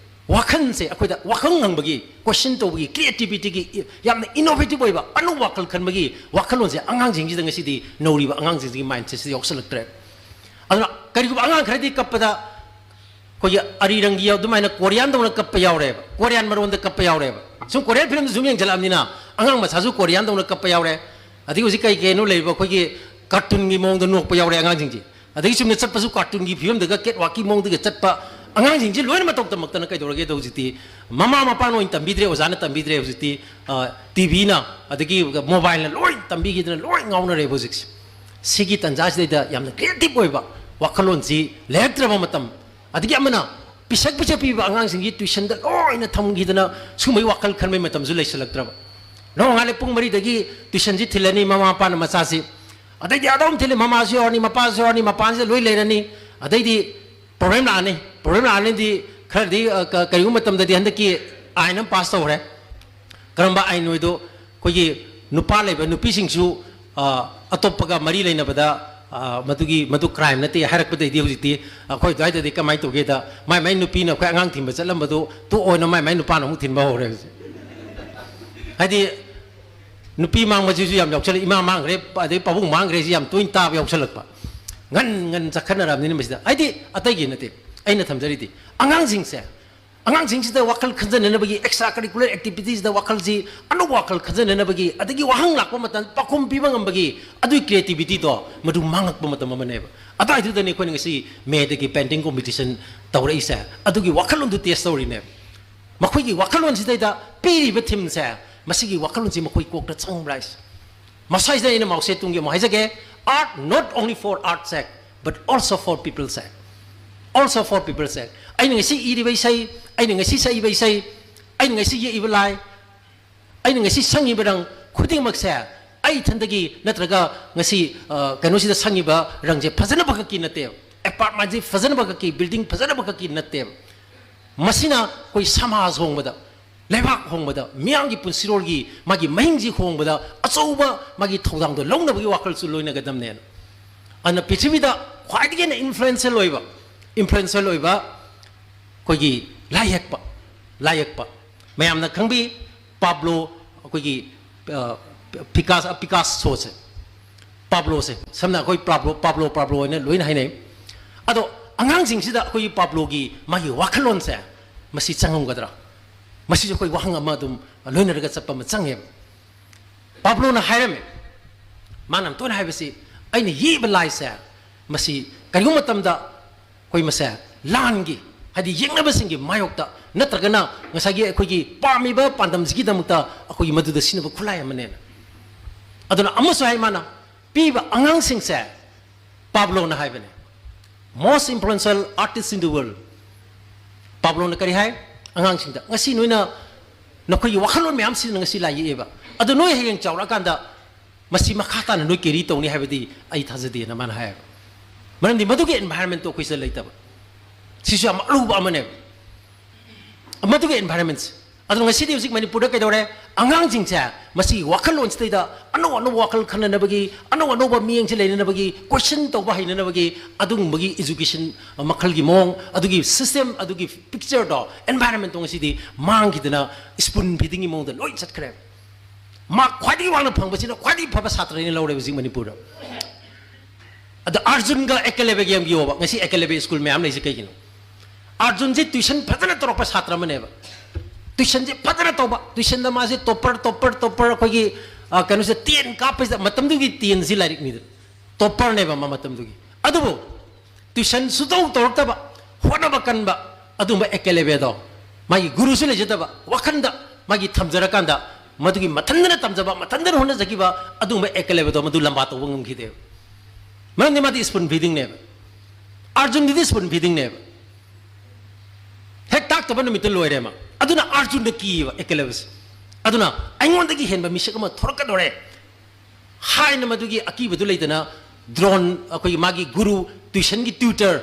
ꯋꯥꯈꯜꯁꯦ ꯑꯩꯈꯣꯏꯗ ꯋꯥꯈꯜ ꯉꯪꯕꯒꯤ, ꯀꯣꯏꯁꯟ ꯇꯧꯕꯒꯤ, ꯀ꯭ꯔꯤꯌꯦꯇꯤꯕꯤꯇꯤꯒꯤ, ꯌꯥꯝꯅ ꯏꯅꯣꯚꯦꯇꯤꯕ ꯑꯣꯏꯕ ꯑꯅꯧꯕ ꯋꯥꯈꯜ ꯈꯟꯕꯒꯤ ꯋꯥꯈꯜꯂꯣꯟꯁꯦ ꯑꯉꯥꯡꯁꯤꯡꯁꯤꯗ ꯉꯁꯤꯗꯤ, ꯅꯧꯔꯤꯕ ꯑꯉꯥꯡꯁꯤꯡꯁꯤꯒꯤ ꯃꯥꯏꯟꯁꯦꯠꯁꯤꯗ ꯌꯥꯎꯁꯜꯂꯛꯇ꯭ꯔꯦ꯫ ꯑꯗꯨꯅ ꯀꯔꯤꯒꯨꯝꯕ ꯑꯉꯥꯡ ꯈꯔꯗꯤ ꯀꯞꯄꯗ ꯑꯩꯈꯣꯏꯒꯤ ꯑꯔꯤꯔꯪꯒꯤ ꯑꯗꯨꯃꯥꯏꯅ ꯀꯣꯔꯤꯌꯥꯟꯗꯧꯅ ꯀꯞꯄ ꯌꯥꯎꯔꯦꯕ, ꯀꯣꯔꯤꯌꯥꯟ ꯃꯔꯣꯟꯗ ꯀꯞꯄ ꯌꯥꯎꯔꯦꯕ꯫ ꯁꯨꯝ ꯀꯣꯔꯤꯌꯥꯟ ꯐꯤꯂꯝꯗ ꯁꯨꯝ ꯌꯦꯡꯁꯤꯜꯂꯛꯑꯕꯅꯤꯅ ꯑꯉꯥꯡ ꯃꯆꯥꯁꯨ ꯀꯣꯔꯤꯌꯥꯟꯗꯧꯅ ꯀꯞꯄ ꯌꯥꯎꯔꯦ꯫ ꯑꯗꯒꯤ ꯍꯧꯖꯤꯛ ꯀꯩ ꯀꯩꯅꯣ ꯂꯩꯔꯤꯕ ꯑꯩꯈꯣꯏꯒꯤ ꯀꯥꯔꯇꯨꯟꯒꯤ ꯃꯑꯣꯡꯗ ꯅꯣꯛꯄ ꯌꯥꯎꯔꯦ ꯑꯉꯥꯡꯁꯤꯡꯁꯦ꯫ ꯑꯗꯒꯤ ꯆꯨꯝꯅ ꯆꯠꯄꯁꯨ ꯀꯥꯔꯇꯨꯟꯒꯤ ꯐꯤꯕꯝꯗꯒ ꯀꯦꯠ ꯋꯥꯛꯀꯤ ꯃꯑꯣꯡꯗꯒ ꯆꯠꯄ, ꯑꯉꯥꯡꯁꯤꯡꯁꯤ ꯂꯣꯏꯅ ꯃꯇꯧ ꯇꯝꯃꯛꯇꯅ ꯀꯩꯗꯧꯔꯒꯦꯗ? ꯍꯧꯖꯤꯛꯇꯤ ꯃꯃꯥ ꯃꯄꯥꯅ ꯑꯣꯏꯅ ꯇꯝꯕꯤꯗ꯭ꯔꯦ, ꯑꯣꯖꯥꯅ ꯇꯝꯕꯤꯗ꯭ꯔꯦ꯫ ꯍꯧꯖꯤꯛꯇꯤ ꯇꯤꯚꯤꯅ, ꯑꯗꯒꯤ ꯃꯣꯕꯥꯏꯜꯅ ꯂꯣꯏ ꯇꯝꯕꯤꯈꯤꯗꯅ ꯂꯣꯏ ꯉꯥꯎꯅꯔꯦꯕ ꯍꯧꯖꯤꯛꯁꯦ꯫ ꯁꯤꯒꯤ ꯇꯥꯟꯖꯥꯁꯤꯗꯩꯗ ꯌꯥꯝꯅ ꯀ꯭ꯔꯤꯌꯦꯇꯤꯞ ꯑꯣꯏꯕ ꯋꯥꯈꯜꯂꯣꯟꯁꯤ ꯂꯩꯔꯛꯇ꯭ꯔꯕ ꯃꯇꯝ, ꯑꯗꯒꯤ ꯑꯃꯅ ꯄꯤꯁꯛ ꯄꯤꯁꯛ ꯄꯤꯕ ꯑꯉꯥꯡꯁꯤꯡꯒꯤ ꯇ꯭ꯋꯤꯁꯟꯗ ꯂꯣꯏꯅ ꯊꯝꯈꯤꯗꯅ ꯁꯨꯝꯕꯒꯤ ꯋꯥꯈꯜ ꯈꯟꯕꯒꯤ ꯃꯇꯝꯁꯨ ꯂꯩꯁꯤꯜꯂꯛꯇ꯭ꯔꯕ꯫ ꯅꯣꯡꯉꯥꯜꯂꯦ ꯄꯨꯡ ꯃꯔꯤꯗꯒꯤ ꯇ꯭ꯋꯤꯁꯟꯁꯤ ꯊꯤꯜꯂꯅꯤ ꯃꯃꯥ ꯃꯄꯥꯅ ꯃꯆꯥꯁꯤ, ꯑꯗꯩꯗꯤ ꯑꯗꯨꯝ ꯊꯤꯜꯂꯤ, ꯃꯃꯥꯁꯨ ꯌꯥꯎꯔꯅꯤ, ꯃꯄꯥꯁꯨ ꯌꯥꯎꯔꯅꯤ, ꯃꯄꯥꯟꯁꯤꯗ ꯂꯣꯏ ꯂꯩꯔꯅꯤ꯫ ꯑꯗꯩꯗꯤ ꯄ꯭ꯔꯣꯕ꯭ꯂꯦꯝ ꯂꯥꯛꯑꯅꯤ꯫ ꯄ꯭ꯔꯣꯕ꯭ꯂꯦꯝ ꯂꯥꯛꯑꯅꯤꯗꯤ ꯈꯔꯗꯤ, ꯑ, ꯀ-, ꯀꯔꯤꯒꯨꯝꯕ ꯃꯇꯝꯗꯗꯤ ꯍꯟꯗꯛꯀꯤ ꯑꯥꯏꯟ ꯑꯃ ꯄꯥꯁ ꯇꯧꯈ꯭ꯔꯦ꯫ ꯀꯔꯝꯕ ꯑꯥꯏꯟ ꯑꯣꯏꯗꯣ? ꯑꯩꯈꯣꯏꯒꯤ ꯅꯨꯄꯥ ꯂꯩꯕ ꯅꯨꯄꯤꯁꯤꯡꯁꯨ, ꯑ, ꯑꯇꯣꯞꯄꯒ ꯃꯔꯤ ꯂꯩꯅꯕꯗ, ꯑ, ꯃꯗꯨꯒꯤ, ꯃꯗꯨ ꯀ꯭ꯔꯥꯏꯝ ꯅꯠꯇꯦ ꯍꯥꯏꯔꯛꯄꯗꯩꯗꯤ ꯍꯧꯖꯤꯛꯇꯤ ꯑꯩꯈꯣꯏ ꯑꯗꯨꯋꯥꯏꯗꯗꯤ ꯀꯃꯥꯏꯅ ꯇꯧꯒꯦꯗ, ꯃꯥꯏ ꯃꯥꯏ ꯅꯨꯄꯤꯅ ꯑꯩꯈꯣꯏ ꯑꯉꯥꯡ ꯊꯤꯟꯕ ꯆꯠꯂꯝꯕꯗꯨ ꯇꯣꯛꯑꯣꯅ ꯃꯥꯏ ꯃꯥꯏ ꯅꯨꯄꯥꯅ ꯑꯃꯨꯛ ꯊꯤꯟꯕ ꯍꯧꯔꯦ ꯍꯧꯖꯤꯛ꯫ ꯍꯥꯏꯗꯤ ꯅꯨꯄꯤ ꯃꯥꯡꯕꯁꯤꯁꯨ ꯌꯥꯝ ꯌꯥꯎꯁꯜꯂꯛꯏ, ꯏꯃꯥ ꯃꯥꯡꯈ꯭ꯔꯦ, ꯑꯗꯩ ꯄꯥꯕꯨꯡ ꯃꯥꯡꯈ꯭ꯔꯦꯁꯤ ꯌꯥꯝ ꯇꯣꯏꯅ ꯇꯥꯕ ꯌꯥꯎꯁꯜꯂꯛꯄ꯫ ꯉꯟ ꯉꯟ ꯆꯠꯈꯠꯅꯔꯕꯅꯤꯅ ꯃꯁꯤꯗ꯫ ꯍꯥꯏꯗꯤ ꯑꯇꯩꯒꯤ ꯅꯠꯇꯦ, ꯑꯩꯅ ꯊꯝꯖꯔꯤꯗꯤ ꯑꯉꯥꯡꯁꯤꯡꯁꯦ, ꯑꯉꯥꯡꯁꯤꯡꯁꯤꯗ ꯋꯥꯈꯜ ꯈꯟꯖꯅꯅꯕꯒꯤ, ꯑꯦꯛꯁꯇ꯭ꯔꯥ ꯀꯔꯤꯀꯨꯂꯔ ꯑꯦꯛꯇꯤꯚꯤꯇꯤꯁꯗ ꯋꯥꯈꯜꯁꯤ, ꯑꯅꯧꯕ ꯋꯥꯈꯜ ꯈꯟꯖꯅꯅꯕꯒꯤ, ꯑꯗꯒꯤ ꯋꯥꯍꯪ ꯂꯥꯛꯄ ꯃꯇꯝꯗ ꯄꯥꯎꯈꯨꯝ ꯄꯤꯕ ꯉꯝꯕꯒꯤ ꯑꯗꯨꯒꯤ ꯀ꯭ꯔꯤꯌꯦꯇꯤꯚꯤꯇꯤꯗꯣ ꯃꯗꯨ ꯃꯥꯡꯉꯛꯄ ꯃꯇꯝ ꯑꯃꯅꯦꯕ꯫ ꯑꯗꯨꯋꯥꯏꯗꯨꯗꯅꯤ ꯑꯩꯈꯣꯏꯅ ꯉꯁꯤ ꯃꯦꯗꯒꯤ ꯄꯦꯟꯇꯤꯡ ꯀꯣꯝꯄꯤꯇꯤꯁꯟ ꯇꯧꯔꯛꯏꯁꯦ, ꯑꯗꯨꯒꯤ ꯋꯥꯈꯜꯂꯣꯟꯗꯨ ꯇꯦꯁ ꯇꯧꯔꯤꯅꯦꯕ꯫ ꯃꯈꯣꯏꯒꯤ ꯋꯥꯈꯜꯂꯣꯟꯁꯤꯗꯩꯗ ꯄꯤꯔꯤꯕ ꯊꯤꯝꯁꯦ, ꯃꯁꯤꯒꯤ ꯋꯥꯈꯜꯂꯣꯟꯁꯤ ꯃꯈꯣꯏ ꯀꯣꯛꯇ ꯆꯪꯕ꯭ꯔꯥ ꯍꯥꯏꯁꯦ꯫ ꯃꯁꯥꯏꯁꯤꯗ ꯑꯩꯅ ꯃꯥꯎ ꯁꯦ ꯇꯨꯡꯒꯤ ꯑꯃꯨꯛ ꯍꯥꯏꯖꯒꯦ, art not only for art's sake, but also for people's sake, also for people's sake꯫ ꯑꯩꯅ ꯉꯁꯤ ꯏꯔꯤꯕ ꯏꯁꯩ, ꯑꯩꯅ ꯉꯁꯤ ꯁꯛꯏꯕ ꯏꯁꯩ, ꯑꯩꯅ ꯉꯁꯤ ꯌꯦꯛꯏꯕ ꯂꯥꯏ, ꯑꯩꯅ ꯉꯁꯤ ꯁꯪꯉꯤꯕ ꯔꯪ ꯈꯨꯗꯤꯡꯃꯛꯁꯦ ꯑꯩ ꯏꯊꯟꯗꯒꯤ ꯅꯠꯇ꯭ꯔꯒ ꯉꯁꯤ, ꯑ, ꯀꯩꯅꯣꯁꯤꯗ ꯁꯪꯉꯤꯕ ꯔꯪꯁꯦ ꯐꯖꯅꯕ ꯈꯛꯀꯤ ꯅꯠꯇꯦꯕ, ꯑꯦꯄꯥꯔꯠꯃꯦꯟꯁꯤ ꯐꯖꯅꯕ ꯈꯛꯀꯤ, ꯕꯤꯜꯗꯤꯡ ꯐꯖꯅꯕ ꯈꯛꯀꯤ ꯅꯠꯇꯦꯕ꯫ ꯃꯁꯤꯅ ꯑꯩꯈꯣꯏ ꯁꯃꯥꯖ ꯍꯣꯡꯕꯗ, ꯂꯩꯕꯥꯛ ꯍꯣꯡꯕꯗ, ꯃꯤꯌꯥꯝꯒꯤ ꯄꯨꯟꯁꯤꯔꯣꯜꯒꯤ ꯃꯥꯒꯤ ꯃꯍꯤꯡꯁꯤ ꯍꯣꯡꯕꯗ ꯑꯆꯧꯕ ꯃꯥꯒꯤ ꯊꯧꯗꯥꯡꯗꯣ ꯂꯧꯅꯕꯒꯤ ꯋꯥꯈꯜꯁꯨ ꯂꯣꯏꯅꯒꯗꯕꯅꯦꯅ꯫ ꯑꯗꯨꯅ ꯄ꯭ꯔꯤꯊꯤꯕꯤꯗ ꯈ꯭ꯋꯥꯏꯗꯒꯤ ꯍꯦꯟꯅ ꯏꯟꯐ꯭ꯂꯨꯌꯦꯟꯁꯦꯜ ꯑꯣꯏꯕ, ꯏꯟꯐ꯭ꯂꯨꯌꯦꯟꯁꯦꯜ ꯑꯣꯏꯕ ꯑꯩꯈꯣꯏꯒꯤ ꯂꯥꯏ ꯌꯦꯛꯄ, ꯂꯥꯏ ꯌꯦꯛꯄ ꯃꯌꯥꯝꯅ ꯈꯪꯕꯤ ꯄꯥꯕ꯭ꯂꯣ, ꯑꯩꯈꯣꯏꯒꯤ, ꯑ, ꯄꯤꯀꯥꯁ-, ꯄꯤꯀꯥꯁꯣꯁꯦ, ꯄꯥꯕ꯭ꯂꯣꯁꯦ ꯁꯝꯅ ꯑꯩꯈꯣꯏ ꯄꯥꯕ꯭ꯂꯣ, ꯄꯥꯕ꯭ꯂꯣ, ꯄꯥꯕ꯭ꯂꯣ ꯍꯥꯏꯅ ꯂꯣꯏꯅ ꯍꯥꯏꯅꯩ꯫ ꯑꯗꯣ ꯑꯉꯥꯡꯁꯤꯡꯁꯤꯗ ꯑꯩꯈꯣꯏꯒꯤ ꯄꯥꯕ꯭ꯂꯣꯒꯤ ꯃꯥꯒꯤ ꯋꯥꯈꯜꯂꯣꯟꯁꯦ ꯃꯁꯤ ꯆꯪꯉꯝꯒꯗ꯭ꯔꯥ? ꯃꯁꯤꯁꯨ ꯑꯩꯈꯣꯏ ꯋꯥꯍꯪ ꯑꯃ ꯑꯗꯨꯝ ꯂꯣꯏꯅꯔꯒ ꯆꯠꯄ ꯑꯃ ꯆꯪꯉꯦꯕ꯫ ꯄꯥꯕ꯭ꯂꯣꯅ ꯍꯥꯏꯔꯝꯃꯦ, ꯃꯥꯅ ꯌꯥꯝ ꯇꯣꯏꯅ ꯍꯥꯏꯕꯁꯤ, "ꯑꯩꯅ ꯌꯦꯛꯏꯕ ꯂꯥꯏꯁꯦ ꯃꯁꯤ ꯀꯔꯤꯒꯨꯝꯕ ꯃꯇꯝꯗ ꯑꯩꯈꯣꯏ ꯃꯁꯦ ꯂꯥꯟꯒꯤ, ꯍꯥꯏꯗꯤ ꯌꯦꯛꯅꯕꯁꯤꯡꯒꯤ ꯃꯥꯌꯣꯛꯇ, ꯅꯠꯇ꯭ꯔꯒꯅ ꯉꯁꯥꯏꯒꯤ ꯑꯩꯈꯣꯏꯒꯤ ꯄꯥꯝꯃꯤꯕ ꯄꯥꯟꯗꯝꯁꯤꯒꯤꯗꯃꯛꯇ ꯑꯩꯈꯣꯏꯒꯤ ꯃꯗꯨꯗ ꯁꯤꯖꯤꯟꯅꯕ ꯈꯨꯠꯂꯥꯏ ꯑꯃꯅꯦꯅ꯫ ꯑꯗꯨꯅ ꯑꯃꯁꯨ ꯍꯥꯏ ꯃꯥꯅ, ꯄꯤꯕ ꯑꯉꯥꯡꯁꯤꯡꯁꯦ, ꯄꯥꯕ꯭ꯂꯣꯅ ꯍꯥꯏꯕꯅꯦ, most influential artist in the world꯫ ꯄꯥꯕ꯭ꯂꯣꯅ ꯀꯔꯤ ꯍꯥꯏ? ꯑꯉꯥꯡꯁꯤꯡꯗ, "ꯉꯁꯤ ꯅꯣꯏꯅ ꯅꯈꯣꯏꯒꯤ ꯋꯥꯈꯜꯂꯣꯟ ꯃꯌꯥꯝꯁꯤꯅ ꯉꯁꯤ ꯂꯥꯏ ꯌꯦꯛꯑꯦꯕ, ꯑꯗꯣ ꯅꯣꯏ ꯍꯌꯦꯡ ꯆꯥꯎꯔꯛꯑꯀꯥꯟꯗ ꯃꯁꯤ ꯃꯈꯥ ꯇꯥꯅ ꯅꯣꯏ ꯀꯦꯔꯤ ꯇꯧꯅꯤ ꯍꯥꯏꯕꯗꯤ ꯑꯩ ꯊꯥꯖꯗꯦꯅ" ꯃꯥꯅ ꯍꯥꯏꯌꯦꯕ꯫ ꯃꯔꯝꯗꯤ ꯃꯗꯨꯒꯤ ꯑꯦꯟꯚꯥꯏꯔꯟꯃꯦꯟꯠꯇꯣ ꯑꯩꯈꯣꯏ ꯁꯤꯗ ꯂꯩꯇꯕ꯫ ꯁꯤꯁꯨ ꯌꯥꯝ ꯑꯔꯨꯕ ꯑꯃꯅꯦꯕ, ꯃꯗꯨꯒꯤ ꯑꯦꯟꯚꯥꯏꯔꯟꯃꯦꯟꯠꯁꯦ꯫ ꯑꯗꯨꯅ ꯉꯁꯤꯗꯤ ꯍꯧꯖꯤꯛ ꯃꯅꯤꯄꯨꯔꯗ ꯀꯩꯗꯧꯔꯦ? ꯑꯉꯥꯡꯁꯤꯡꯁꯦ ꯃꯁꯤꯒꯤ ꯋꯥꯈꯜꯂꯣꯟꯁꯤꯗꯩꯗ ꯑꯅꯧ ꯑꯅꯧꯕ ꯋꯥꯈꯜ ꯈꯟꯅꯅꯕꯒꯤ, ꯑꯅꯧ ꯑꯅꯧꯕ ꯃꯤꯠꯌꯦꯡꯁꯦ ꯂꯩꯅꯅꯕꯒꯤ, ꯀꯣꯏꯁꯟ ꯇꯧꯕ ꯍꯩꯅꯅꯕꯒꯤ, ꯑꯗꯨꯒꯨꯝꯕꯒꯤ ꯏꯖꯨꯀꯦꯁꯟ ꯃꯈꯜꯒꯤ ꯃꯑꯣꯡ, ꯑꯗꯨꯒꯤ ꯁꯤꯁꯇꯦꯝ, ꯑꯗꯨꯒꯤ ꯄꯤꯛꯆꯔꯗꯣ, ꯑꯦꯟꯚꯥꯏꯔꯟꯃꯦꯟꯠꯇꯣ ꯉꯁꯤꯗꯤ ꯃꯥꯡꯈꯤꯗꯅ ꯁ꯭ꯄꯨꯟ ꯐꯤꯗꯤꯡꯒꯤ ꯃꯑꯣꯡꯗ ꯂꯣꯏ ꯆꯠꯈ꯭ꯔꯦ꯫ ꯃꯥꯔꯛ ꯈ꯭ꯋꯥꯏꯗꯒꯤ ꯋꯥꯡꯅ ꯐꯪꯕꯁꯤꯅ ꯈ꯭ꯋꯥꯏꯗꯒꯤ ꯐꯕ ꯁꯥꯇ꯭ꯔꯅ ꯂꯧꯔꯦ ꯍꯧꯖꯤꯛ ꯃꯅꯤꯄꯨꯔꯗ꯫ ꯑꯗ ꯑꯥꯔꯖꯨꯟꯒ ꯑꯦꯀꯂꯦꯕꯒ ꯌꯦꯡꯕꯤꯌꯣꯕ, ꯉꯁꯤ ꯑꯦꯀꯂꯦꯕ ꯁ꯭ꯀꯨꯜ ꯃꯌꯥꯝ ꯂꯩꯁꯦ ꯀꯩꯒꯤꯅꯣ? ꯑꯥꯔꯖꯨꯟꯁꯦ ꯇ꯭ꯋꯤꯁꯟ ꯐꯖꯅ ꯇꯧꯔꯛꯄ ꯁꯥꯇ꯭ꯔ ꯑꯃꯅꯦꯕ꯫ ꯇ꯭ꯋꯤꯁꯟꯁꯦ ꯐꯖꯅ ꯇꯧꯕ, ꯇ꯭ꯋꯤꯁꯟꯗ ꯃꯥꯁꯦ ꯇꯣꯞꯄꯔ, ꯇꯣꯞꯄꯔ, ꯇꯣꯞꯄꯔ, ꯑꯩꯈꯣꯏꯒꯤ, ꯑ, ꯀꯩꯅꯣꯁꯦ, ꯇꯦꯟ ꯀꯥꯞꯄꯁꯤꯗ, ꯃꯇꯝꯗꯨꯒꯤ ꯇꯦꯟꯁꯤ ꯂꯥꯏꯔꯤꯛꯅꯤꯗꯅ, ꯇꯣꯞꯄꯔꯅꯦꯕ ꯃꯥ ꯃꯇꯝꯗꯨꯒꯤ꯫ ꯑꯗꯨꯕꯨ ꯇ꯭ꯋꯤꯁꯟ ꯁꯨꯇꯧ ꯇꯧꯔꯛꯇꯕ, ꯍꯣꯠꯅꯕ ꯀꯟꯕ, ꯑꯗꯨꯒꯨꯝꯕ ꯑꯦꯀꯂꯦꯕꯦꯗꯣ ꯃꯥꯒꯤ ꯒꯨꯔꯨꯁꯨ ꯂꯩꯖꯗꯕ, ꯋꯥꯈꯟꯗ ꯃꯥꯒꯤ ꯊꯝꯖꯔꯀꯥꯟꯗ ꯃꯗꯨꯒꯤ ꯃꯊꯟꯗꯅ ꯇꯝꯖꯕ, ꯃꯊꯟꯗꯅ ꯍꯣꯠꯅꯖꯈꯤꯕ ꯑꯗꯨꯒꯨꯝꯕ ꯑꯦꯀꯂꯦꯕꯦꯗꯣ ꯃꯗꯨ ꯂꯝꯕꯥ ꯇꯧꯕ ꯉꯝꯈꯤꯗꯦꯕ꯫ ꯃꯔꯝꯗꯤ ꯃꯥꯗꯤ ꯁ꯭ꯄꯨꯟ ꯐꯤꯗꯤꯡꯅꯦꯕ꯫ ꯑꯥꯔꯖꯨꯟꯒꯤꯗꯤ ꯁ꯭ꯄꯨꯟ ꯐꯤꯗꯤꯡꯅꯦꯕ꯫ ꯍꯦꯛ ꯇꯥꯛꯇꯕ ꯅꯨꯃꯤꯠꯇ ꯂꯣꯏꯔꯦ ꯃꯥ꯫ ꯑꯗꯨꯅ ꯑꯥꯔꯖꯨꯟꯗ ꯀꯤꯌꯦꯕ ꯑꯦꯀꯂꯦꯕꯁꯦ꯫ ꯑꯗꯨꯅ ꯑꯩꯉꯣꯟꯗꯒꯤ ꯍꯦꯟꯕ ꯃꯤꯁꯛ ꯑꯃ ꯊꯣꯔꯛꯀꯗꯧꯔꯦ ꯍꯥꯏꯅ ꯃꯗꯨꯒꯤ ꯑꯀꯤꯕꯗꯨ ꯂꯩꯗꯅ ꯗ꯭ꯔꯣꯟ, ꯑꯩꯈꯣꯏꯒꯤ ꯃꯥꯒꯤ ꯒꯨꯔꯨ, ꯇ꯭ꯋꯤꯁꯟꯒꯤ ꯇ꯭ꯌꯨꯇꯔ,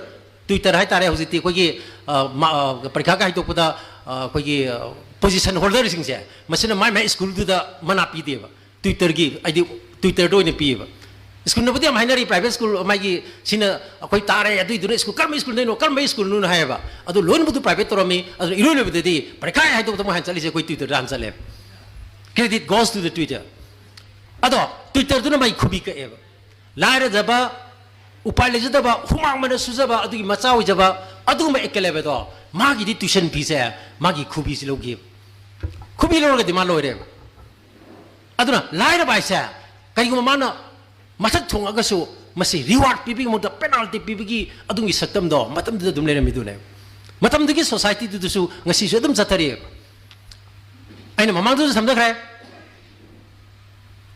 ꯇ꯭ꯌꯨꯇꯔ ꯍꯥꯏꯇꯥꯔꯦ ꯍꯧꯖꯤꯛꯇꯤ ꯑꯩꯈꯣꯏꯒꯤ, ꯑ, ꯃꯥ-, ꯑ, ꯄꯔꯤꯈꯥꯒ ꯍꯥꯏꯗꯣꯛꯄꯗ, ꯑ, ꯑꯩꯈꯣꯏꯒꯤ, ꯑ, ꯄꯣꯖꯤꯁꯟ ꯍꯣꯜꯗꯔꯁꯤꯡꯁꯦ, ꯃꯁꯤꯅ ꯃꯥꯏ ꯃꯥꯏ ꯁ꯭ꯀꯨꯜꯗꯨꯗ ꯃꯅꯥ ꯄꯤꯗꯦꯕ꯫ ꯇ꯭ꯌꯨꯇꯔꯒꯤ, ꯍꯥꯏꯗꯤ ꯇ꯭ꯌꯨꯇꯔꯗ ꯑꯣꯏꯅ ꯄꯤꯌꯦꯕ꯫ ꯁ꯭ꯀꯨꯜꯅꯕꯨꯗꯤ ꯌꯥꯝ ꯍꯥꯏꯅꯔꯤ, ꯄ꯭ꯔꯥꯏꯚꯦꯠ ꯁ꯭ꯀꯨꯜ ꯃꯥꯒꯤ ꯁꯤꯅ ꯑꯩꯈꯣꯏ ꯇꯥꯔꯦ, ꯑꯗꯨꯏꯗꯨꯅ ꯁ꯭ꯀꯨꯜ, "ꯀꯔꯝꯕ ꯁ꯭ꯀꯨꯜꯗꯩꯅꯣ? ꯀꯔꯝꯕ ꯁ꯭ꯀꯨꯜꯅꯣꯅ?" ꯍꯥꯏꯌꯦꯕ꯫ ꯑꯗꯣ ꯂꯣꯏꯅꯕꯨꯗꯤ ꯄ꯭ꯔꯥꯏꯚꯦꯠ ꯇꯧꯔꯝꯃꯤ꯫ ꯑꯗꯨꯅ ꯏꯔꯣꯏ ꯂꯣꯏꯕꯗꯗꯤ ꯄꯔꯤꯈꯥ ꯍꯥꯏꯗꯣꯛꯄꯗ ꯃꯣꯏ ꯍꯥꯟꯅ ꯆꯠꯂꯤꯁꯦ ꯑꯩꯈꯣꯏ ꯇ꯭ꯌꯨꯇꯔꯗ ꯍꯥꯟꯅ ꯆꯠꯂꯦꯕ꯫ Credit goes to the tutor꯫ ꯑꯗꯣ ꯇ꯭ꯌꯨꯇꯔꯗꯨꯅ ꯃꯥꯒꯤ ꯈꯨꯕꯤ ꯀꯛꯑꯦꯕ꯫ ꯂꯥꯏꯔꯖꯕ, ꯎꯄꯥꯏ ꯂꯩꯖꯗꯕ, ꯍꯨꯃꯥꯡ ꯃꯟꯅ ꯁꯨꯖꯕ, ꯑꯗꯨꯒꯤ ꯃꯆꯥ ꯑꯣꯏꯖꯕ, ꯑꯗꯨꯒꯨꯝꯕ ꯑꯦꯀꯂꯦꯕꯗꯣ ꯃꯥꯒꯤꯗꯤ ꯇ꯭ꯌꯨꯁꯟ ꯐꯤꯁꯦ ꯃꯥꯒꯤ ꯈꯨꯕꯤꯁꯤ ꯂꯧꯈꯤꯕ꯫ ꯈꯨꯕꯤ ꯂꯧꯔꯒꯗꯤ ꯃꯥ ꯂꯣꯏꯔꯦꯕ꯫ ꯑꯗꯨꯅ ꯂꯥꯏꯔꯕ ꯍꯥꯏꯁꯦ ꯀꯔꯤꯒꯨꯝꯕ ꯃꯥꯅ ꯃꯊꯛ ꯊꯣꯡꯉꯒꯁꯨ ꯃꯁꯤ ꯔꯤꯋꯥꯔꯗ ꯄꯤꯕꯒꯤ ꯃꯍꯨꯠꯇ ꯄꯦꯅꯥꯜꯇꯤ ꯄꯤꯕꯒꯤ ꯑꯗꯨꯒꯤ ꯁꯛꯇꯝꯗꯣ ꯃꯇꯝꯗꯨꯗ ꯑꯗꯨꯝ ꯂꯩꯔꯝꯃꯤꯗꯨꯅꯦ꯫ ꯃꯇꯝꯗꯨꯒꯤ ꯁꯣꯁꯥꯏꯇꯤꯗꯨꯗꯁꯨ ꯉꯁꯤꯁꯨ ꯑꯗꯨꯝ ꯆꯠꯊꯔꯤꯑꯕ꯫ ꯑꯩꯅ ꯃꯃꯥꯡꯗꯁꯨ ꯁꯝꯊꯈ꯭ꯔꯦ꯫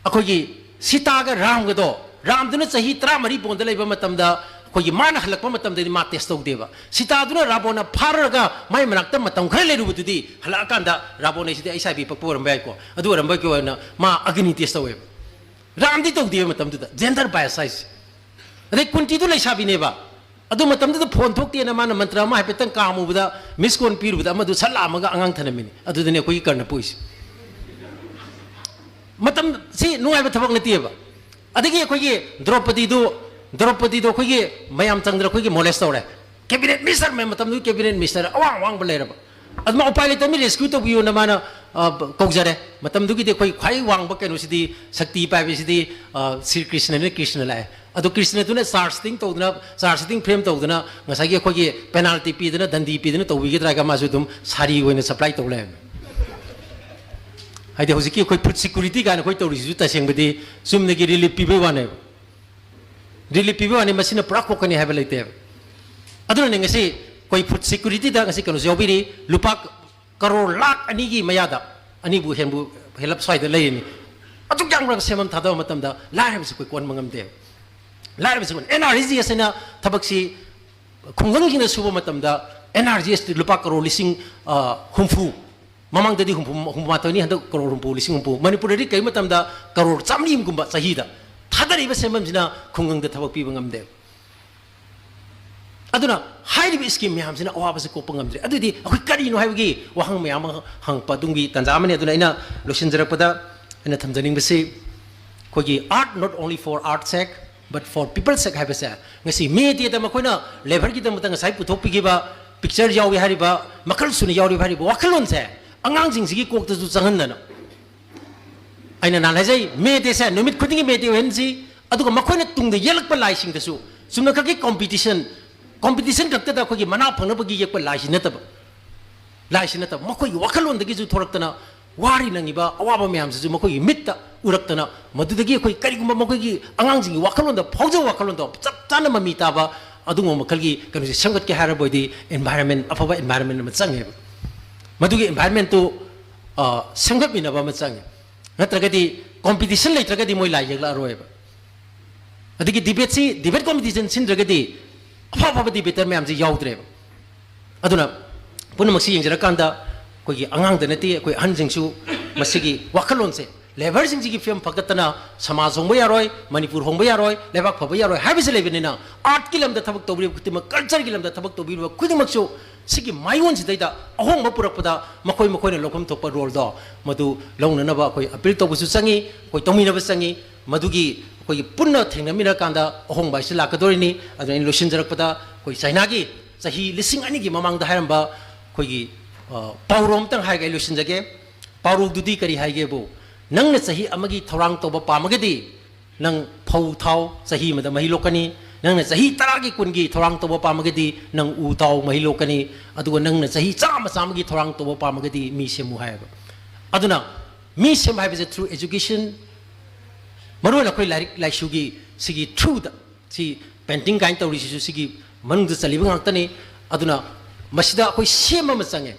ꯑꯩꯈꯣꯏꯒꯤ ꯁꯤꯇꯥꯒ ꯔꯥꯝꯒꯗꯣ, ꯔꯥꯝꯗꯨꯅ ꯆꯍꯤ ꯇꯔꯥꯃꯔꯤ ꯄꯣꯟꯗ ꯂꯩꯕ ꯃꯇꯝꯗ, ꯑꯩꯈꯣꯏꯒꯤ ꯃꯥꯅ ꯍꯜꯂꯛꯄ ꯃꯇꯝꯗꯗꯤ ꯃꯥ ꯇꯦꯁ ꯇꯧꯗꯦꯕ꯫ ꯁꯤꯇꯥꯗꯨꯅ ꯔꯥꯕꯣꯟꯅ ꯐꯥꯔꯨꯔꯒ ꯃꯥꯏ ꯃꯅꯥꯛꯇ ꯃꯇꯝ ꯈꯔ ꯂꯩꯔꯨꯕꯗꯨꯗꯤ, ꯍꯜꯂꯛꯑꯀꯥꯟꯗ ꯔꯥꯕꯣꯟ ꯍꯥꯏꯁꯤꯗꯤ ꯑꯩꯆ ꯑꯥꯏ ꯚꯤ ꯄꯛꯄ ꯑꯣꯏꯔꯝꯕ ꯌꯥꯏꯀꯣ, ꯑꯗꯨ ꯑꯣꯏꯔꯝꯕꯒꯤ ꯑꯣꯏꯅ ꯃꯥ ꯑꯒꯅꯤ ꯇꯦꯁ ꯇꯧꯋꯦꯕ꯫ ꯔꯥꯝꯗꯤ ꯇꯧꯗꯦꯕ ꯃꯇꯝꯗꯨꯗ, ꯖꯦꯟꯗꯔ ꯕꯥꯏꯁ ꯍꯥꯏꯁꯦ꯫ ꯑꯗꯩ ꯀꯨꯟꯇꯤꯗꯨ ꯂꯩꯁꯥꯕꯤꯅꯦꯕ꯫ ꯑꯗꯨ ꯃꯇꯝꯗꯨꯗ ꯐꯣꯟ ꯊꯣꯛꯇꯦꯅ ꯃꯥꯅ ꯃꯟꯇ꯭ꯔ ꯑꯃ ꯍꯥꯏꯐꯦꯠꯇꯪ ꯀꯥꯝꯃꯨꯕꯗ, ꯃꯤꯁ ꯀꯣꯜ ꯄꯤꯔꯨꯕꯗ ꯑꯃꯗꯨ ꯁꯠ ꯂꯥꯛꯑꯝꯃꯒ ꯑꯉꯥꯡ ꯊꯅꯝꯃꯤꯅꯤ꯫ ꯑꯗꯨꯗꯅꯦ ꯑꯩꯈꯣꯏꯒꯤ ꯀꯔꯅ ꯄꯣꯛꯏꯁꯦ꯫ ꯃꯇꯝ ꯁꯤ ꯅꯨꯡꯉꯥꯏꯕ ꯊꯕꯛ ꯅꯠꯇꯦꯕ꯫ ꯑꯗꯒꯤ ꯑꯩꯈꯣꯏꯒꯤ ꯗ꯭ꯔꯧꯄꯗꯤꯗꯨ, ꯗ꯭ꯔꯧꯄꯗꯤꯗꯣ ꯑꯩꯈꯣꯏꯒꯤ ꯃꯌꯥꯝ ꯆꯪꯗꯅ ꯑꯩꯈꯣꯏꯒꯤ ꯃꯣꯂꯦꯁ ꯇꯧꯔꯦ꯫ ꯀꯦꯕꯤꯅꯦꯠ ꯃꯤꯅꯤꯁꯇꯔ, ꯃꯇꯝꯗꯨꯒꯤ ꯀꯦꯕꯤꯅꯦꯠ ꯃꯤꯅꯤꯁꯇꯔ ꯑꯋꯥꯡ ꯑꯋꯥꯡꯕ ꯂꯩꯔꯕ꯫ ꯑꯗꯨꯃ ꯎꯄꯥꯏ ꯂꯩꯇꯕꯅꯤ, ꯔꯦꯁꯀ꯭ꯌꯨ ꯇꯧꯕꯤꯌꯨꯅ ꯃꯥꯅ, ꯑ, ꯀꯧꯖꯔꯦ꯫ ꯃꯇꯝꯗꯨꯒꯤꯗꯤ ꯑꯩꯈꯣꯏ ꯈ꯭ꯋꯥꯏ ꯋꯥꯡꯕ ꯀꯩꯅꯣꯁꯤꯗꯤ, ꯁꯛꯇꯤ ꯄꯥꯏꯕꯁꯤꯗꯤ, ꯑ, ꯁ꯭ꯔꯤ ꯀ꯭ꯔꯤꯁꯅꯅ, ꯀ꯭ꯔꯤꯁꯅ ꯂꯥꯛꯑꯦ꯫ ꯑꯗꯣ ꯀ꯭ꯔꯤꯁꯅꯗꯨꯅ ꯆꯥꯔꯖ ꯁꯤꯇꯤꯡ ꯇꯧꯗꯅ, ꯆꯥꯔꯖ ꯁꯤꯇꯤꯡ ꯐ꯭ꯔꯦꯝ ꯇꯧꯗꯅ, ꯉꯁꯥꯏꯒꯤ ꯑꯩꯈꯣꯏꯒꯤ ꯄꯦꯅꯥꯜꯇꯤ ꯄꯤꯗꯅ, ꯗꯟꯗꯤ ꯄꯤꯗꯅ ꯇꯧꯕꯤꯒꯗ꯭ꯔꯥ ꯍꯥꯏꯒ ꯃꯥꯁꯨ ꯑꯗꯨꯝ ꯁꯥꯔꯤ ꯑꯣꯏꯅ ꯁꯄ꯭ꯂꯥꯏ ꯇꯧ ꯂꯩꯔꯝꯃꯦ꯫ ꯍꯥꯏꯗꯤ ꯍꯧꯖꯤꯛꯀꯤ ꯑꯩꯈꯣꯏ ꯐꯨꯗ ꯁꯦꯀ꯭ꯌꯨꯔꯤꯇꯤ ꯀꯥꯏꯅ ꯑꯩꯈꯣꯏ ꯇꯧꯔꯤꯁꯤꯁꯨ ꯇꯁꯦꯡꯕꯗꯤ ꯆꯨꯝꯅꯒꯤ ꯔꯤꯂꯤꯐ ꯄꯤꯕꯩ ꯋꯥꯅꯦꯕ꯫ ꯔꯤꯂꯤꯐ ꯄꯤꯕ ꯋꯥꯅꯤ, ꯃꯁꯤꯅ ꯄꯨꯔꯥ ꯀꯣꯛꯀꯅꯤ ꯍꯥꯏꯕ ꯂꯩꯇꯦꯕ꯫ ꯑꯗꯨꯅꯅꯦ ꯉꯁꯤ ꯑꯩꯈꯣꯏ ꯐꯨꯗ ꯁꯦꯀ꯭ꯌꯨꯔꯤꯇꯤꯗ ꯉꯁꯤ ꯀꯩꯅꯣꯁꯨ ꯌꯥꯎꯕꯤꯔꯤ, ꯂꯨꯄꯥ ꯀꯔꯣꯔ ꯂꯥꯛ ꯑꯅꯤꯒꯤ ꯃꯌꯥꯗ, ꯑꯅꯤꯕꯨ ꯍꯦꯟꯕꯨ ꯍꯦꯜꯂꯞ ꯁ꯭ꯋꯥꯏꯗ ꯂꯩꯔꯤꯅꯤ꯫ ꯑꯗꯨꯛ ꯌꯥꯝꯅ ꯁꯦꯝꯐꯝ ꯊꯥꯗꯕ ꯃꯇꯝꯗ ꯂꯥꯏꯔꯕꯁꯤ ꯑꯩꯈꯣꯏ ꯀꯣꯟꯕ ꯉꯝꯗꯦꯕ꯫ ꯂꯥꯏꯔꯕꯁꯤ ꯑꯩꯈꯣꯏ ꯑꯦꯟ ꯑꯥꯔ ꯖꯤ ꯑꯦꯁ ꯍꯥꯏꯅ ꯊꯕꯛꯁꯤ ꯈꯨꯡꯒꯪꯁꯤꯡꯗ ꯁꯨꯕ ꯃꯇꯝꯗ ꯑꯦꯟ ꯑꯥꯔ ꯖꯤ ꯑꯦꯁꯇꯤ ꯂꯨꯄꯥ ꯀꯔꯣꯔ ꯂꯤꯁꯤꯡ, ꯑ, ꯍꯨꯝꯐꯨ, ꯃꯃꯥꯡꯗꯗꯤ ꯍꯨꯝꯐꯨ, ꯍꯨꯝꯐꯨ ꯃꯥꯊꯣꯏꯅꯤ, ꯍꯟꯗꯛ ꯀꯔꯣꯔ ꯍꯨꯝꯐꯨ, ꯂꯤꯁꯤꯡ ꯍꯨꯝꯐꯨ꯫ ꯃꯅꯤꯄꯨꯔꯗꯗꯤ ꯀꯔꯤ ꯃꯇꯝꯗ ꯀꯔꯣꯔ ꯆꯥꯃꯔꯤꯒꯨꯝꯕ ꯆꯍꯤꯗ ꯊꯥꯗꯔꯤꯕ ꯁꯦꯟꯐꯝꯁꯤꯅ ꯈꯨꯡꯒꯪꯗ ꯊꯕꯛ ꯄꯤꯕ ꯉꯝꯗꯦ꯫ ꯑꯗꯨꯅ ꯍꯥꯏꯔꯤꯕ ꯁ꯭ꯀꯤꯝ ꯃꯌꯥꯝꯁꯤꯅ ꯑꯋꯥꯕꯁꯦ ꯀꯣꯛꯄ ꯉꯝꯗ꯭ꯔꯦ꯫ ꯑꯗꯨꯗꯤ ꯑꯩꯈꯣꯏ ꯀꯔꯤꯅꯣ ꯍꯥꯏꯕꯒꯤ ꯋꯥꯍꯪ ꯃꯌꯥꯝ ꯑꯃ ꯍꯪꯉꯛꯄ ꯑꯗꯨꯒꯤ ꯇꯥꯟꯖꯥ ꯑꯃꯅꯤ꯫ ꯑꯗꯨꯅ ꯑꯩꯅ ꯂꯣꯏꯁꯤꯟꯖꯔꯛꯄꯗ ꯑꯩꯅ ꯊꯝꯖꯅꯤꯡꯕꯁꯤ, ꯑꯩꯈꯣꯏꯒꯤ art not only for art's sake, but for people's sake ꯍꯥꯏꯕꯁꯦ, ꯉꯁꯤ ꯃꯦ ꯗꯦꯗ ꯃꯈꯣꯏꯅ ꯂꯦꯕꯔꯒꯤꯗꯃꯛꯇ ꯉꯁꯥꯏ ꯄꯨꯊꯣꯛꯄꯤꯈꯤꯕ ꯄꯤꯛꯆꯔ ꯌꯥꯎꯔꯤ ꯍꯥꯏꯔꯤꯕ, ꯃꯈꯜ ꯁꯨꯅ ꯌꯥꯎꯔꯤꯕ ꯍꯥꯏꯔꯤꯕ ꯋꯥꯈꯜꯂꯣꯟꯁꯦ ꯑꯉꯥꯡꯁꯤꯡꯁꯤꯒꯤ ꯀꯣꯛꯇꯁꯨ ꯆꯪꯍꯟꯗꯅ, ꯑꯩꯅ ꯅꯍꯥꯟ ꯍꯥꯏꯖꯩ, ꯃꯦ ꯗꯦꯁꯦ ꯅꯨꯃꯤꯠ ꯈꯨꯗꯤꯡꯒꯤ ꯃꯦ ꯗꯦ ꯑꯣꯏꯍꯟꯁꯤ, ꯑꯗꯨꯒ ꯃꯈꯣꯏꯅ ꯇꯨꯡꯗ ꯌꯦꯛꯂꯛꯄ ꯂꯥꯏꯁꯤꯡꯗꯁꯨ ꯆꯨꯝꯅꯈꯛꯀꯤ ꯀꯣꯝꯄꯤꯇꯤꯁꯟ, ꯀꯣꯝꯄꯤꯇꯤꯁꯟ ꯈꯛꯇꯗ ꯑꯩꯈꯣꯏꯒꯤ ꯃꯅꯥ ꯐꯪꯅꯕꯒꯤ ꯌꯦꯛꯄ ꯂꯥꯏꯁꯤ ꯅꯠꯇꯕ, ꯂꯥꯏꯁꯤ ꯅꯠꯇꯕ, ꯃꯈꯣꯏꯒꯤ ꯋꯥꯈꯜꯂꯣꯟꯗꯒꯤꯁꯨ ꯊꯣꯔꯛꯇꯅ ꯋꯥꯔꯤ ꯅꯪꯉꯤꯕ ꯑꯋꯥꯕ ꯃꯌꯥꯝꯁꯤꯁꯨ ꯃꯈꯣꯏꯒꯤ ꯃꯤꯠꯇ ꯎꯔꯛꯇꯅ, ꯃꯗꯨꯗꯒꯤ ꯑꯩꯈꯣꯏ ꯀꯔꯤꯒꯨꯝꯕ ꯃꯈꯣꯏꯒꯤ ꯑꯉꯥꯡꯁꯤꯡꯒꯤ ꯋꯥꯈꯜꯂꯣꯟꯗ ꯐꯥꯎꯖꯕ ꯋꯥꯈꯜꯂꯣꯟꯗꯣ ꯆꯞ ꯆꯥꯅ ꯃꯃꯤ ꯇꯥꯕ ꯑꯗꯨꯒꯨꯝꯕ ꯃꯈꯜꯒꯤ ꯀꯩꯅꯣꯁꯦ ꯁꯦꯝꯒꯠꯀꯦ ꯍꯥꯏꯔꯕ ꯑꯣꯏꯗꯤ environment, ꯑꯐꯕ environment ꯑꯃ ꯆꯪꯉꯦꯕ꯫ ꯃꯗꯨꯒꯤ environment ꯇꯨ, ꯑ, ꯁꯦꯝꯒꯠꯃꯤꯟꯅꯕ ꯑꯃ ꯆꯪꯉꯦ꯫ ꯅꯠꯇ꯭ꯔꯒꯗꯤ competition ꯂꯩꯇ꯭ꯔꯒꯗꯤ ꯃꯣꯏ ꯂꯥꯏ ꯌꯦꯛꯂꯛꯑꯔꯣꯏꯕ꯫ ꯑꯗꯒꯤ debate ꯁꯤ, debate competition ꯁꯤꯟꯗ꯭ꯔꯒꯗꯤ ꯑꯐ ꯑꯐꯕ debater ꯃꯌꯥꯝꯁꯤ ꯌꯥꯎꯗ꯭ꯔꯦꯕ꯫ ꯑꯗꯨꯅ ꯄꯨꯝꯅꯃꯛꯁꯤ ꯌꯦꯡꯖꯔꯀꯥꯟꯗ ꯑꯩꯈꯣꯏꯒꯤ ꯑꯉꯥꯡꯗ ꯅꯠꯇꯦ, ꯑꯩꯈꯣꯏ ꯑꯍꯟꯁꯤꯡꯁꯨ ꯃꯁꯤꯒꯤ ꯋꯥꯈꯜꯂꯣꯟꯁꯦ, ꯂꯦꯕꯔꯁꯤꯡꯁꯤꯒꯤ ꯐꯤꯕꯝ ꯐꯒꯠꯇꯅ ꯁꯃꯥꯖ ꯍꯣꯡꯕ ꯌꯥꯔꯣꯏ, ꯃꯅꯤꯄꯨꯔ ꯍꯣꯡꯕ ꯌꯥꯔꯣꯏ, ꯂꯩꯕꯥꯛ ꯐꯕ ꯌꯥꯔꯣꯏ ꯍꯥꯏꯕꯁꯤ ꯂꯩꯕꯅꯤꯅ, artꯀꯤ ꯂꯝꯗ ꯊꯕꯛ ꯇꯧꯕꯤꯔꯤꯕ ꯈꯨꯗꯤꯡꯃꯛ, cultureꯒꯤ ꯂꯝꯗ ꯊꯕꯛ ꯇꯧꯕꯤꯔꯤꯕ ꯈꯨꯗꯤꯡꯃꯛꯁꯨ ꯁꯤꯒꯤ ꯃꯥꯏꯑꯣꯟꯁꯤꯗꯩꯗ ꯑꯍꯣꯡꯕ ꯄꯨꯔꯛꯄꯗ ꯃꯈꯣꯏ ꯃꯈꯣꯏꯅ ꯂꯧꯐꯝ ꯊꯣꯛꯄ roleꯗꯣ ꯃꯗꯨ ꯂꯧꯅꯅꯕ ꯑꯩꯈꯣꯏ appeal ꯇꯧꯕꯁꯨ ꯆꯪꯉꯤ, ꯑꯩꯈꯣꯏ ꯇꯧꯃꯤꯟꯅꯕ ꯆꯪꯉꯤ꯫ ꯃꯗꯨꯒꯤ ꯑꯩꯈꯣꯏꯒꯤ ꯄꯨꯟꯅ ꯊꯦꯡꯅꯃꯤꯟꯅꯔꯀꯥꯟꯗ ꯑꯍꯣꯡꯕ ꯍꯥꯏꯁꯤ ꯂꯥꯛꯀꯗꯣꯔꯤꯅꯤ꯫ ꯑꯗꯨꯅ ꯑꯩꯅ ꯂꯣꯏꯁꯤꯟꯖꯔꯛꯄꯗ, ꯑꯩꯈꯣꯏ ꯆꯥꯏꯅꯥꯒꯤ ꯆꯍꯤ ꯂꯤꯁꯤꯡ ꯑꯅꯤꯒꯤ ꯃꯃꯥꯡꯗ ꯍꯥꯏꯔꯝꯕ ꯑꯩꯈꯣꯏꯒꯤ, ꯑ, ꯄꯥꯎꯔꯧ ꯑꯃꯇꯪ ꯍꯥꯏꯔꯒ ꯑꯩ ꯂꯣꯏꯁꯤꯟꯖꯒꯦ꯫ ꯄꯥꯎꯔꯧꯗꯨꯗꯤ ꯀꯔꯤ ꯍꯥꯏꯒꯦꯕꯨ, ꯅꯪꯅ ꯆꯍꯤ ꯑꯃꯒꯤ ꯊꯧꯔꯥꯡ ꯇꯧꯕ ꯄꯥꯝꯃꯒꯗꯤ ꯅꯪ ꯐꯧ ꯊꯥꯎ, ꯆꯍꯤ ꯑꯃꯗ ꯃꯍꯩ ꯂꯣꯛꯀꯅꯤ꯫ ꯅꯪꯅ ꯆꯍꯤ ꯇꯔꯥꯒꯤ, ꯀꯨꯟꯒꯤ ꯊꯧꯔꯥꯡ ꯇꯧꯕ ꯄꯥꯝꯃꯒꯗꯤ ꯅꯪ ꯎ ꯊꯥꯎ, ꯃꯍꯩ ꯂꯣꯛꯀꯅꯤ꯫ ꯑꯗꯨꯒ ꯅꯪꯅ ꯆꯍꯤ ꯆꯥꯝꯃ, ꯆꯥꯝꯃꯒꯤ ꯊꯧꯔꯥꯡ ꯇꯧꯕ ꯄꯥꯝꯃꯒꯗꯤ ꯃꯤ ꯁꯦꯝꯃꯨ ꯍꯥꯏꯌꯦꯕ꯫ ꯑꯗꯨꯅ ꯃꯤ ꯁꯦꯝꯕ ꯍꯥꯏꯕꯁꯦ through education, ꯃꯔꯨꯑꯣꯏꯅ ꯑꯩꯈꯣꯏ ꯂꯥꯏꯔꯤꯛ ꯂꯥꯏꯁꯨꯒꯤ ꯁꯤꯒꯤ throughꯗ, ꯁꯤ painting ꯀꯥꯏꯅ ꯇꯧꯔꯤꯁꯤꯁꯨ ꯁꯤꯒꯤ ꯃꯅꯨꯡꯗ ꯆꯜꯂꯤꯕ ꯉꯥꯛꯇꯅꯤ꯫ ꯑꯗꯨꯅ ꯃꯁꯤꯗ ꯑꯩꯈꯣꯏ ꯁꯦꯝꯕ ꯑꯃ ꯆꯪꯉꯦ꯫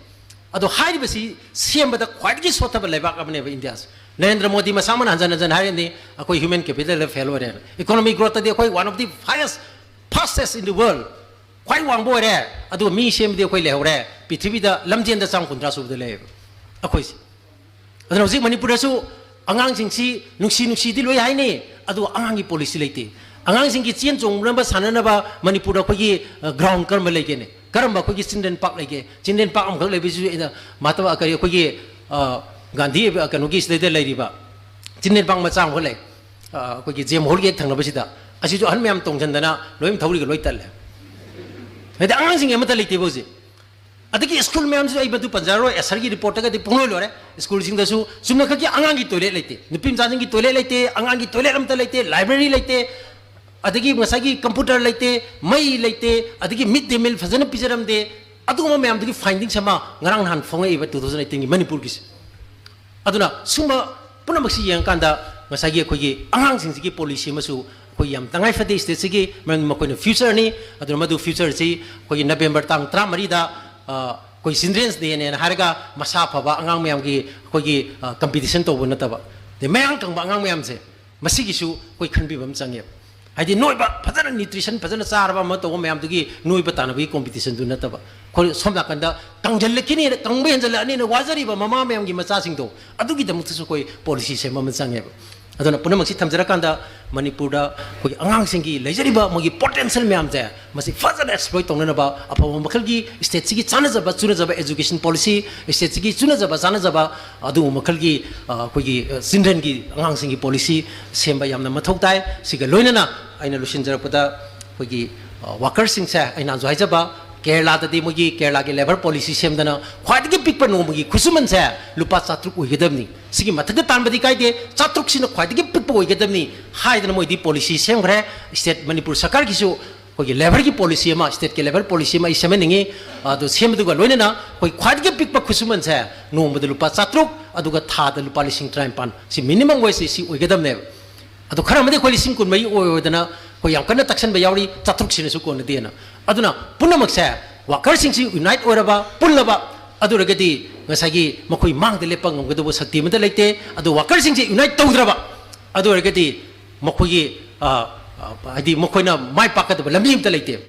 ꯑꯗꯣ ꯍꯥꯏꯔꯤꯕꯁꯤ ꯁꯦꯝꯕꯗ ꯈ꯭ꯋꯥꯏꯗꯒꯤ ꯁꯣꯠꯊꯕ ꯂꯩꯕꯥꯛ ꯑꯃꯅꯦꯕ ꯏꯟꯗꯤꯌꯥꯁꯦ꯫ ꯅꯔꯦꯟꯗ꯭ꯔ ꯃꯣꯗꯤ ꯃꯁꯥꯃꯛꯅ ꯍꯟꯖꯟ ꯍꯟꯖꯟ ꯍꯥꯏꯔꯤꯅꯤ, ꯑꯩꯈꯣꯏ human capitalꯗ fail ꯑꯣꯏꯔꯦꯅ꯫ Economic growthꯇꯗꯤ ꯑꯩꯈꯣꯏ one of the highest, fastest in the world, ꯈ꯭ꯋꯥꯏ ꯋꯥꯡꯕ ꯑꯣꯏꯔꯦ꯫ ꯑꯗꯨꯒ ꯃꯤ ꯁꯦꯝꯕꯗꯤ ꯑꯩꯈꯣꯏ ꯂꯩꯍꯧꯔꯦ, ꯄ꯭ꯔꯤꯊꯤꯕꯤꯗ ꯂꯝꯖꯦꯟꯗ ꯆꯥꯝ ꯀꯨꯟꯊ꯭ꯔꯥ ꯁꯨꯕꯗ ꯂꯩꯌꯦꯕ ꯑꯩꯈꯣꯏꯁꯦ꯫ ꯑꯗꯨꯅ ꯍꯧꯖꯤꯛ ꯃꯅꯤꯄꯨꯔꯗꯁꯨ ꯑꯉꯥꯡꯁꯤꯡꯁꯤ ꯅꯨꯡꯁꯤ ꯅꯨꯡꯁꯤꯗꯤ ꯂꯣꯏ ꯍꯥꯏꯅꯩ, ꯑꯗꯨꯒ ꯑꯉꯥꯡꯒꯤ policy ꯂꯩꯇꯦ꯫ ꯑꯉꯥꯡꯁꯤꯡꯒꯤ ꯆꯦꯟ ꯆꯣꯡꯅꯕ, ꯁꯥꯟꯅꯅꯕ ꯃꯅꯤꯄꯨꯔꯗ ꯑꯩꯈꯣꯏꯒꯤ, ꯑ, ground ꯀꯔꯝꯕ ꯂꯩꯒꯦꯅꯦ? ꯀꯔꯝꯕ ꯑꯩꯈꯣꯏꯒꯤ children park ꯂꯩꯒꯦ? Children park ꯑꯃꯈꯛ ꯂꯩꯕꯁꯤꯁꯨ ꯑꯩꯅ ꯃꯍꯥꯇꯃꯥ, ꯀꯔꯤ, ꯑꯩꯈꯣꯏꯒꯤ, ꯑ, ꯒꯥꯟꯙꯤ, ꯑ, ꯀꯩꯅꯣꯒꯤ ꯁꯤꯗꯩꯗ ꯂꯩꯔꯤꯕ children park ꯃꯆꯥ ꯑꯃꯈꯛ ꯂꯩ, ꯑ, ꯑꯩꯈꯣꯏꯒꯤ JM Hallꯒꯤ ꯍꯦꯛ ꯊꯪꯅꯕꯁꯤꯗ꯫ ꯑꯁꯤꯁꯨ ꯑꯍꯟ ꯃꯌꯥꯝ ꯇꯣꯡꯁꯤꯟꯗꯅ ꯂꯣꯏ ꯊꯧꯔꯤꯒ ꯂꯣꯏ ꯇꯠꯂꯦ꯫ ꯍꯥꯏꯗꯤ ꯑꯉꯥꯡꯁꯤꯡ ꯑꯃꯠꯇ ꯂꯩꯇꯦꯕ ꯍꯧꯖꯤꯛ꯫ ꯑꯗꯒꯤ school ꯃꯌꯥꯝꯁꯤꯁꯨ ꯑꯩ ꯃꯗꯨ ꯄꯟꯖꯔꯔꯣꯏ, ꯑꯦꯁꯔꯒꯤ reportꯇꯒꯗꯤ ꯄꯨꯡꯂꯣꯏ ꯂꯣꯏꯔꯦ꯫ Schoolꯁꯤꯡꯗꯁꯨ ꯆꯨꯝꯅꯈꯛꯀꯤ ꯑꯉꯥꯡꯒꯤ toilet ꯂꯩꯇꯦ, ꯅꯨꯄꯤ ꯃꯆꯥꯁꯤꯡꯒꯤ toilet ꯂꯩꯇꯦ, ꯑꯉꯥꯡꯒꯤ toilet ꯑꯝꯇ ꯂꯩꯇꯦ, library ꯂꯩꯇꯦ, ꯑꯗꯒꯤ ꯉꯁꯥꯏꯒꯤ computer ꯂꯩꯇꯦ, ꯃꯩ ꯂꯩꯇꯦ, ꯑꯗꯒꯤ mid day meal ꯐꯖꯅ ꯄꯤꯖꯔꯝꯗꯦ꯫ ꯑꯗꯨꯒꯨꯝꯕ ꯃꯌꯥꯝꯗꯨꯒꯤ findings ꯑꯃ ꯉꯔꯥꯡ ꯅꯍꯥꯟ ꯐꯣꯡꯉꯛꯏꯕ two thousand eighteenꯒꯤ ꯃꯅꯤꯄꯨꯔꯒꯤꯁꯦ꯫ ꯑꯗꯨꯅ ꯁꯨꯝꯕ ꯄꯨꯝꯅꯃꯛꯁꯤ ꯌꯦꯡꯉꯀꯥꯟꯗ ꯉꯁꯥꯏꯒꯤ ꯑꯩꯈꯣꯏꯒꯤ ꯑꯉꯥꯡꯁꯤꯡꯁꯤꯒꯤ policy ꯑꯃꯁꯨ ꯑꯩꯈꯣꯏ ꯌꯥꯝ ꯇꯉꯥꯏ ꯐꯗꯦ ꯁ꯭ꯇꯦꯠꯁꯤꯒꯤ, ꯃꯔꯝꯗꯤ ꯃꯈꯣꯏꯅ ꯐ꯭ꯌꯨꯆꯔꯅꯤ꯫ ꯑꯗꯨꯅ ꯃꯗꯨ ꯐ꯭ꯌꯨꯆꯔꯁꯤ ꯑꯩꯈꯣꯏꯒꯤ ꯅꯕꯦꯝꯕꯔ ꯇꯥꯡ ꯇꯔꯥꯃꯔꯤꯗ, ꯑ, ꯑꯩꯈꯣꯏ ꯆꯤꯜꯗ꯭ꯔꯦꯟꯁ ꯗꯦꯅꯦꯅ ꯍꯥꯏꯔꯒ ꯃꯁꯥ ꯐꯕ ꯑꯉꯥꯡ ꯃꯌꯥꯝꯒꯤ ꯑꯩꯈꯣꯏꯒꯤ, ꯑ, ꯀꯝꯄꯤꯇꯤꯁꯟ ꯇꯧꯕ ꯅꯠꯇꯕ, ꯑꯗꯩ ꯃꯌꯥꯡ ꯀꯪꯕ ꯑꯉꯥꯡ ꯃꯌꯥꯝꯁꯦ, ꯃꯁꯤꯒꯤꯁꯨ ꯑꯩꯈꯣꯏ ꯈꯟꯕꯤꯕ ꯑꯃ ꯆꯪꯉꯦꯕ꯫ ꯍꯥꯏꯗꯤ ꯅꯣꯏꯕ, ꯐꯖꯅ ꯅ꯭ꯌꯨꯇ꯭ꯔꯤꯁꯟ ꯐꯖꯅ ꯆꯥꯔꯕ ꯑꯃ ꯇꯧꯕ ꯃꯌꯥꯝꯗꯨꯒꯤ ꯅꯣꯏꯕ ꯇꯥꯟꯅꯕꯒꯤ ꯀꯣꯝꯄꯤꯇꯤꯁꯟꯗꯨ ꯅꯠꯇꯕ, ꯑꯩꯈꯣꯏ ꯁꯣꯝ ꯅꯥꯀꯟꯗ ꯀꯪꯖꯜꯂꯛꯈꯤꯅꯦꯅ, ꯀꯪꯕ ꯍꯦꯟꯖꯜꯂꯛꯑꯅꯤꯅ ꯋꯥꯖꯔꯤꯕ ꯃꯃꯥ ꯃꯌꯥꯝꯒꯤ ꯃꯆꯥꯁꯤꯡꯗꯣ, ꯑꯗꯨꯒꯤꯗꯃꯛꯇꯁꯨ ꯑꯩꯈꯣꯏ ꯄꯣꯂꯤꯁꯤ ꯁꯦꯝꯕ ꯑꯃ ꯆꯪꯉꯦꯕ꯫ ꯑꯗꯨꯅ ꯄꯨꯝꯅꯃꯛꯁꯤ ꯊꯝꯖꯔꯀꯥꯟꯗ, ꯃꯅꯤꯄꯨꯔꯗ ꯑꯩꯈꯣꯏꯒꯤ ꯑꯉꯥꯡꯁꯤꯡꯒꯤ ꯂꯩꯖꯔꯤꯕ ꯃꯣꯏꯒꯤ ꯄꯣꯇꯦꯟꯁꯤꯌꯦꯜ ꯃꯌꯥꯝꯁꯦ, ꯃꯁꯤ ꯐꯖꯅ ꯑꯦꯛꯁꯄ꯭ꯂꯣꯏꯠ ꯇꯧꯅꯅꯕ, ꯑꯐꯕ ꯃꯈꯜꯒꯤ ꯁ꯭ꯇꯦꯠꯁꯤꯒꯤ ꯆꯥꯟꯅꯖꯕ ꯆꯨꯅꯖꯕ ꯑꯦꯖꯨꯀꯦꯁꯟ ꯄꯣꯂꯤꯁꯤ, ꯁ꯭ꯇꯦꯠꯁꯤꯒꯤ ꯆꯨꯅꯖꯕ ꯆꯥꯟꯅꯖꯕ ꯑꯗꯨꯒꯨꯝꯕ ꯃꯈꯜꯒꯤ, ꯑ, ꯑꯩꯈꯣꯏꯒꯤ, ꯑ, ꯆꯤꯜꯗ꯭ꯔꯦꯟꯒꯤ, ꯑꯉꯥꯡꯁꯤꯡꯒꯤ ꯄꯣꯂꯤꯁꯤ ꯁꯦꯝꯕ ꯌꯥꯝꯅ ꯃꯊꯧ ꯇꯥꯏ꯫ ꯁꯤꯒ ꯂꯣꯏꯅꯅ ꯑꯩꯅ ꯂꯣꯏꯁꯤꯟꯖꯔꯛꯄꯗ, ꯑꯩꯈꯣꯏꯒꯤ, ꯑ, ꯋꯥꯀꯔꯁꯤꯡꯁꯦ, ꯑꯩꯅ ꯍꯧꯖꯤꯛ ꯍꯥꯏꯖꯕ, ꯀꯦꯔꯂꯥꯗꯗꯤ ꯃꯣꯏꯒꯤ ꯀꯦꯔꯂꯥꯒꯤ ꯂꯦꯕꯔ ꯄꯣꯂꯤꯁꯤ ꯁꯦꯝꯗꯅ ꯈ꯭ꯋꯥꯏꯗꯒꯤ ꯄꯤꯛꯄ ꯅꯣꯡꯃꯒꯤ ꯈꯨꯠꯁꯨꯃꯟꯁꯦ ꯂꯨꯄꯥ ꯆꯥꯇ꯭ꯔꯨꯛ ꯑꯣꯏꯒꯗꯕꯅꯤ, ꯁꯤꯒꯤ ꯃꯊꯛꯇ ꯇꯥꯟꯕꯗꯤ ꯀꯥꯏꯗꯦ, ꯆꯥꯇ꯭ꯔꯨꯛꯁꯤꯅ ꯈ꯭ꯋꯥꯏꯗꯒꯤ ꯄꯤꯛꯄ ꯑꯣꯏꯒꯗꯕꯅꯤ ꯍꯥꯏꯗꯅ ꯃꯣꯏꯗꯤ ꯄꯣꯂꯤꯁꯤ ꯁꯦꯝꯈ꯭ꯔꯦ꯫ ꯁ꯭ꯇꯦꯠ ꯃꯅꯤꯄꯨꯔ ꯁꯔꯀꯥꯔꯒꯤꯁꯨ ꯑꯩꯈꯣꯏꯒꯤ ꯂꯦꯕꯔꯒꯤ ꯄꯣꯂꯤꯁꯤ ꯑꯃ, ꯁ꯭ꯇꯦꯠꯀꯤ ꯂꯦꯕꯔ ꯄꯣꯂꯤꯁꯤ ꯑꯃ ꯑꯩ ꯁꯦꯝꯍꯟꯅꯤꯡꯉꯤ꯫ ꯑꯗꯨ ꯁꯦꯝꯕꯗꯨꯒ ꯂꯣꯏꯅꯅ ꯑꯩꯈꯣꯏ ꯈ꯭ꯋꯥꯏꯗꯒꯤ ꯄꯤꯛꯄ ꯈꯨꯠꯁꯨꯃꯟꯁꯦ ꯅꯣꯡꯃꯗ ꯂꯨꯄꯥ ꯆꯥꯇ꯭ꯔꯨꯛ, ꯑꯗꯨꯒ ꯊꯥꯗ ꯂꯨꯄꯥ ꯂꯤꯁꯤꯡ ꯇꯔꯥꯅꯤꯄꯥꯟ, ꯁꯤ ꯃꯤꯅꯤꯃꯝ ꯋꯦꯖꯁꯤ ꯁꯤ ꯑꯣꯏꯒꯗꯕꯅꯦꯕ꯫ ꯑꯗꯣ ꯈꯔ ꯑꯃꯗꯤ ꯑꯩꯈꯣꯏ ꯂꯤꯁꯤꯡ ꯀꯨꯟꯃꯔꯤ ꯑꯣꯏ-, ꯑꯣꯏꯗꯅ ꯑꯩꯈꯣꯏ ꯌꯥꯝ ꯀꯟꯅ ꯇꯛꯁꯟꯕ ꯌꯥꯎꯔꯤ, ꯆꯥꯇ꯭ꯔꯨꯛꯁꯤꯅꯁꯨ ꯀꯣꯟꯅꯗꯦꯅ꯫ ꯑꯗꯨꯅ ꯄꯨꯝꯅꯃꯛꯁꯦ ꯋꯥꯀꯔꯁꯤꯡꯁꯤ ꯌꯨꯅꯥꯏꯠ ꯑꯣꯏꯔꯕ, ꯄꯨꯜꯂꯕ, ꯑꯗꯨ ꯑꯣꯏꯔꯒꯗꯤ ꯉꯁꯥꯏꯒꯤ ꯃꯈꯣꯏ ꯃꯥꯡꯗ ꯂꯦꯞꯄ ꯉꯝꯒꯗꯧꯕ ꯁꯛꯇꯤ ꯑꯃꯠꯇ ꯂꯩꯇꯦ꯫ ꯑꯗꯣ ꯋꯥꯀꯔꯁꯤꯡꯁꯤ ꯌꯨꯅꯥꯏꯠ ꯇꯧꯗ꯭ꯔꯕ, ꯑꯗꯨ ꯑꯣꯏꯔꯒꯗꯤ ꯃꯈꯣꯏꯒꯤ, ꯑ, ꯑ, ꯍꯥꯏꯗꯤ ꯃꯈꯣꯏꯅ ꯃꯥꯏ ꯄꯥꯛꯀꯗꯕ ꯂꯝꯕꯤ ꯑꯃꯠꯇ ꯂꯩꯇꯦ꯫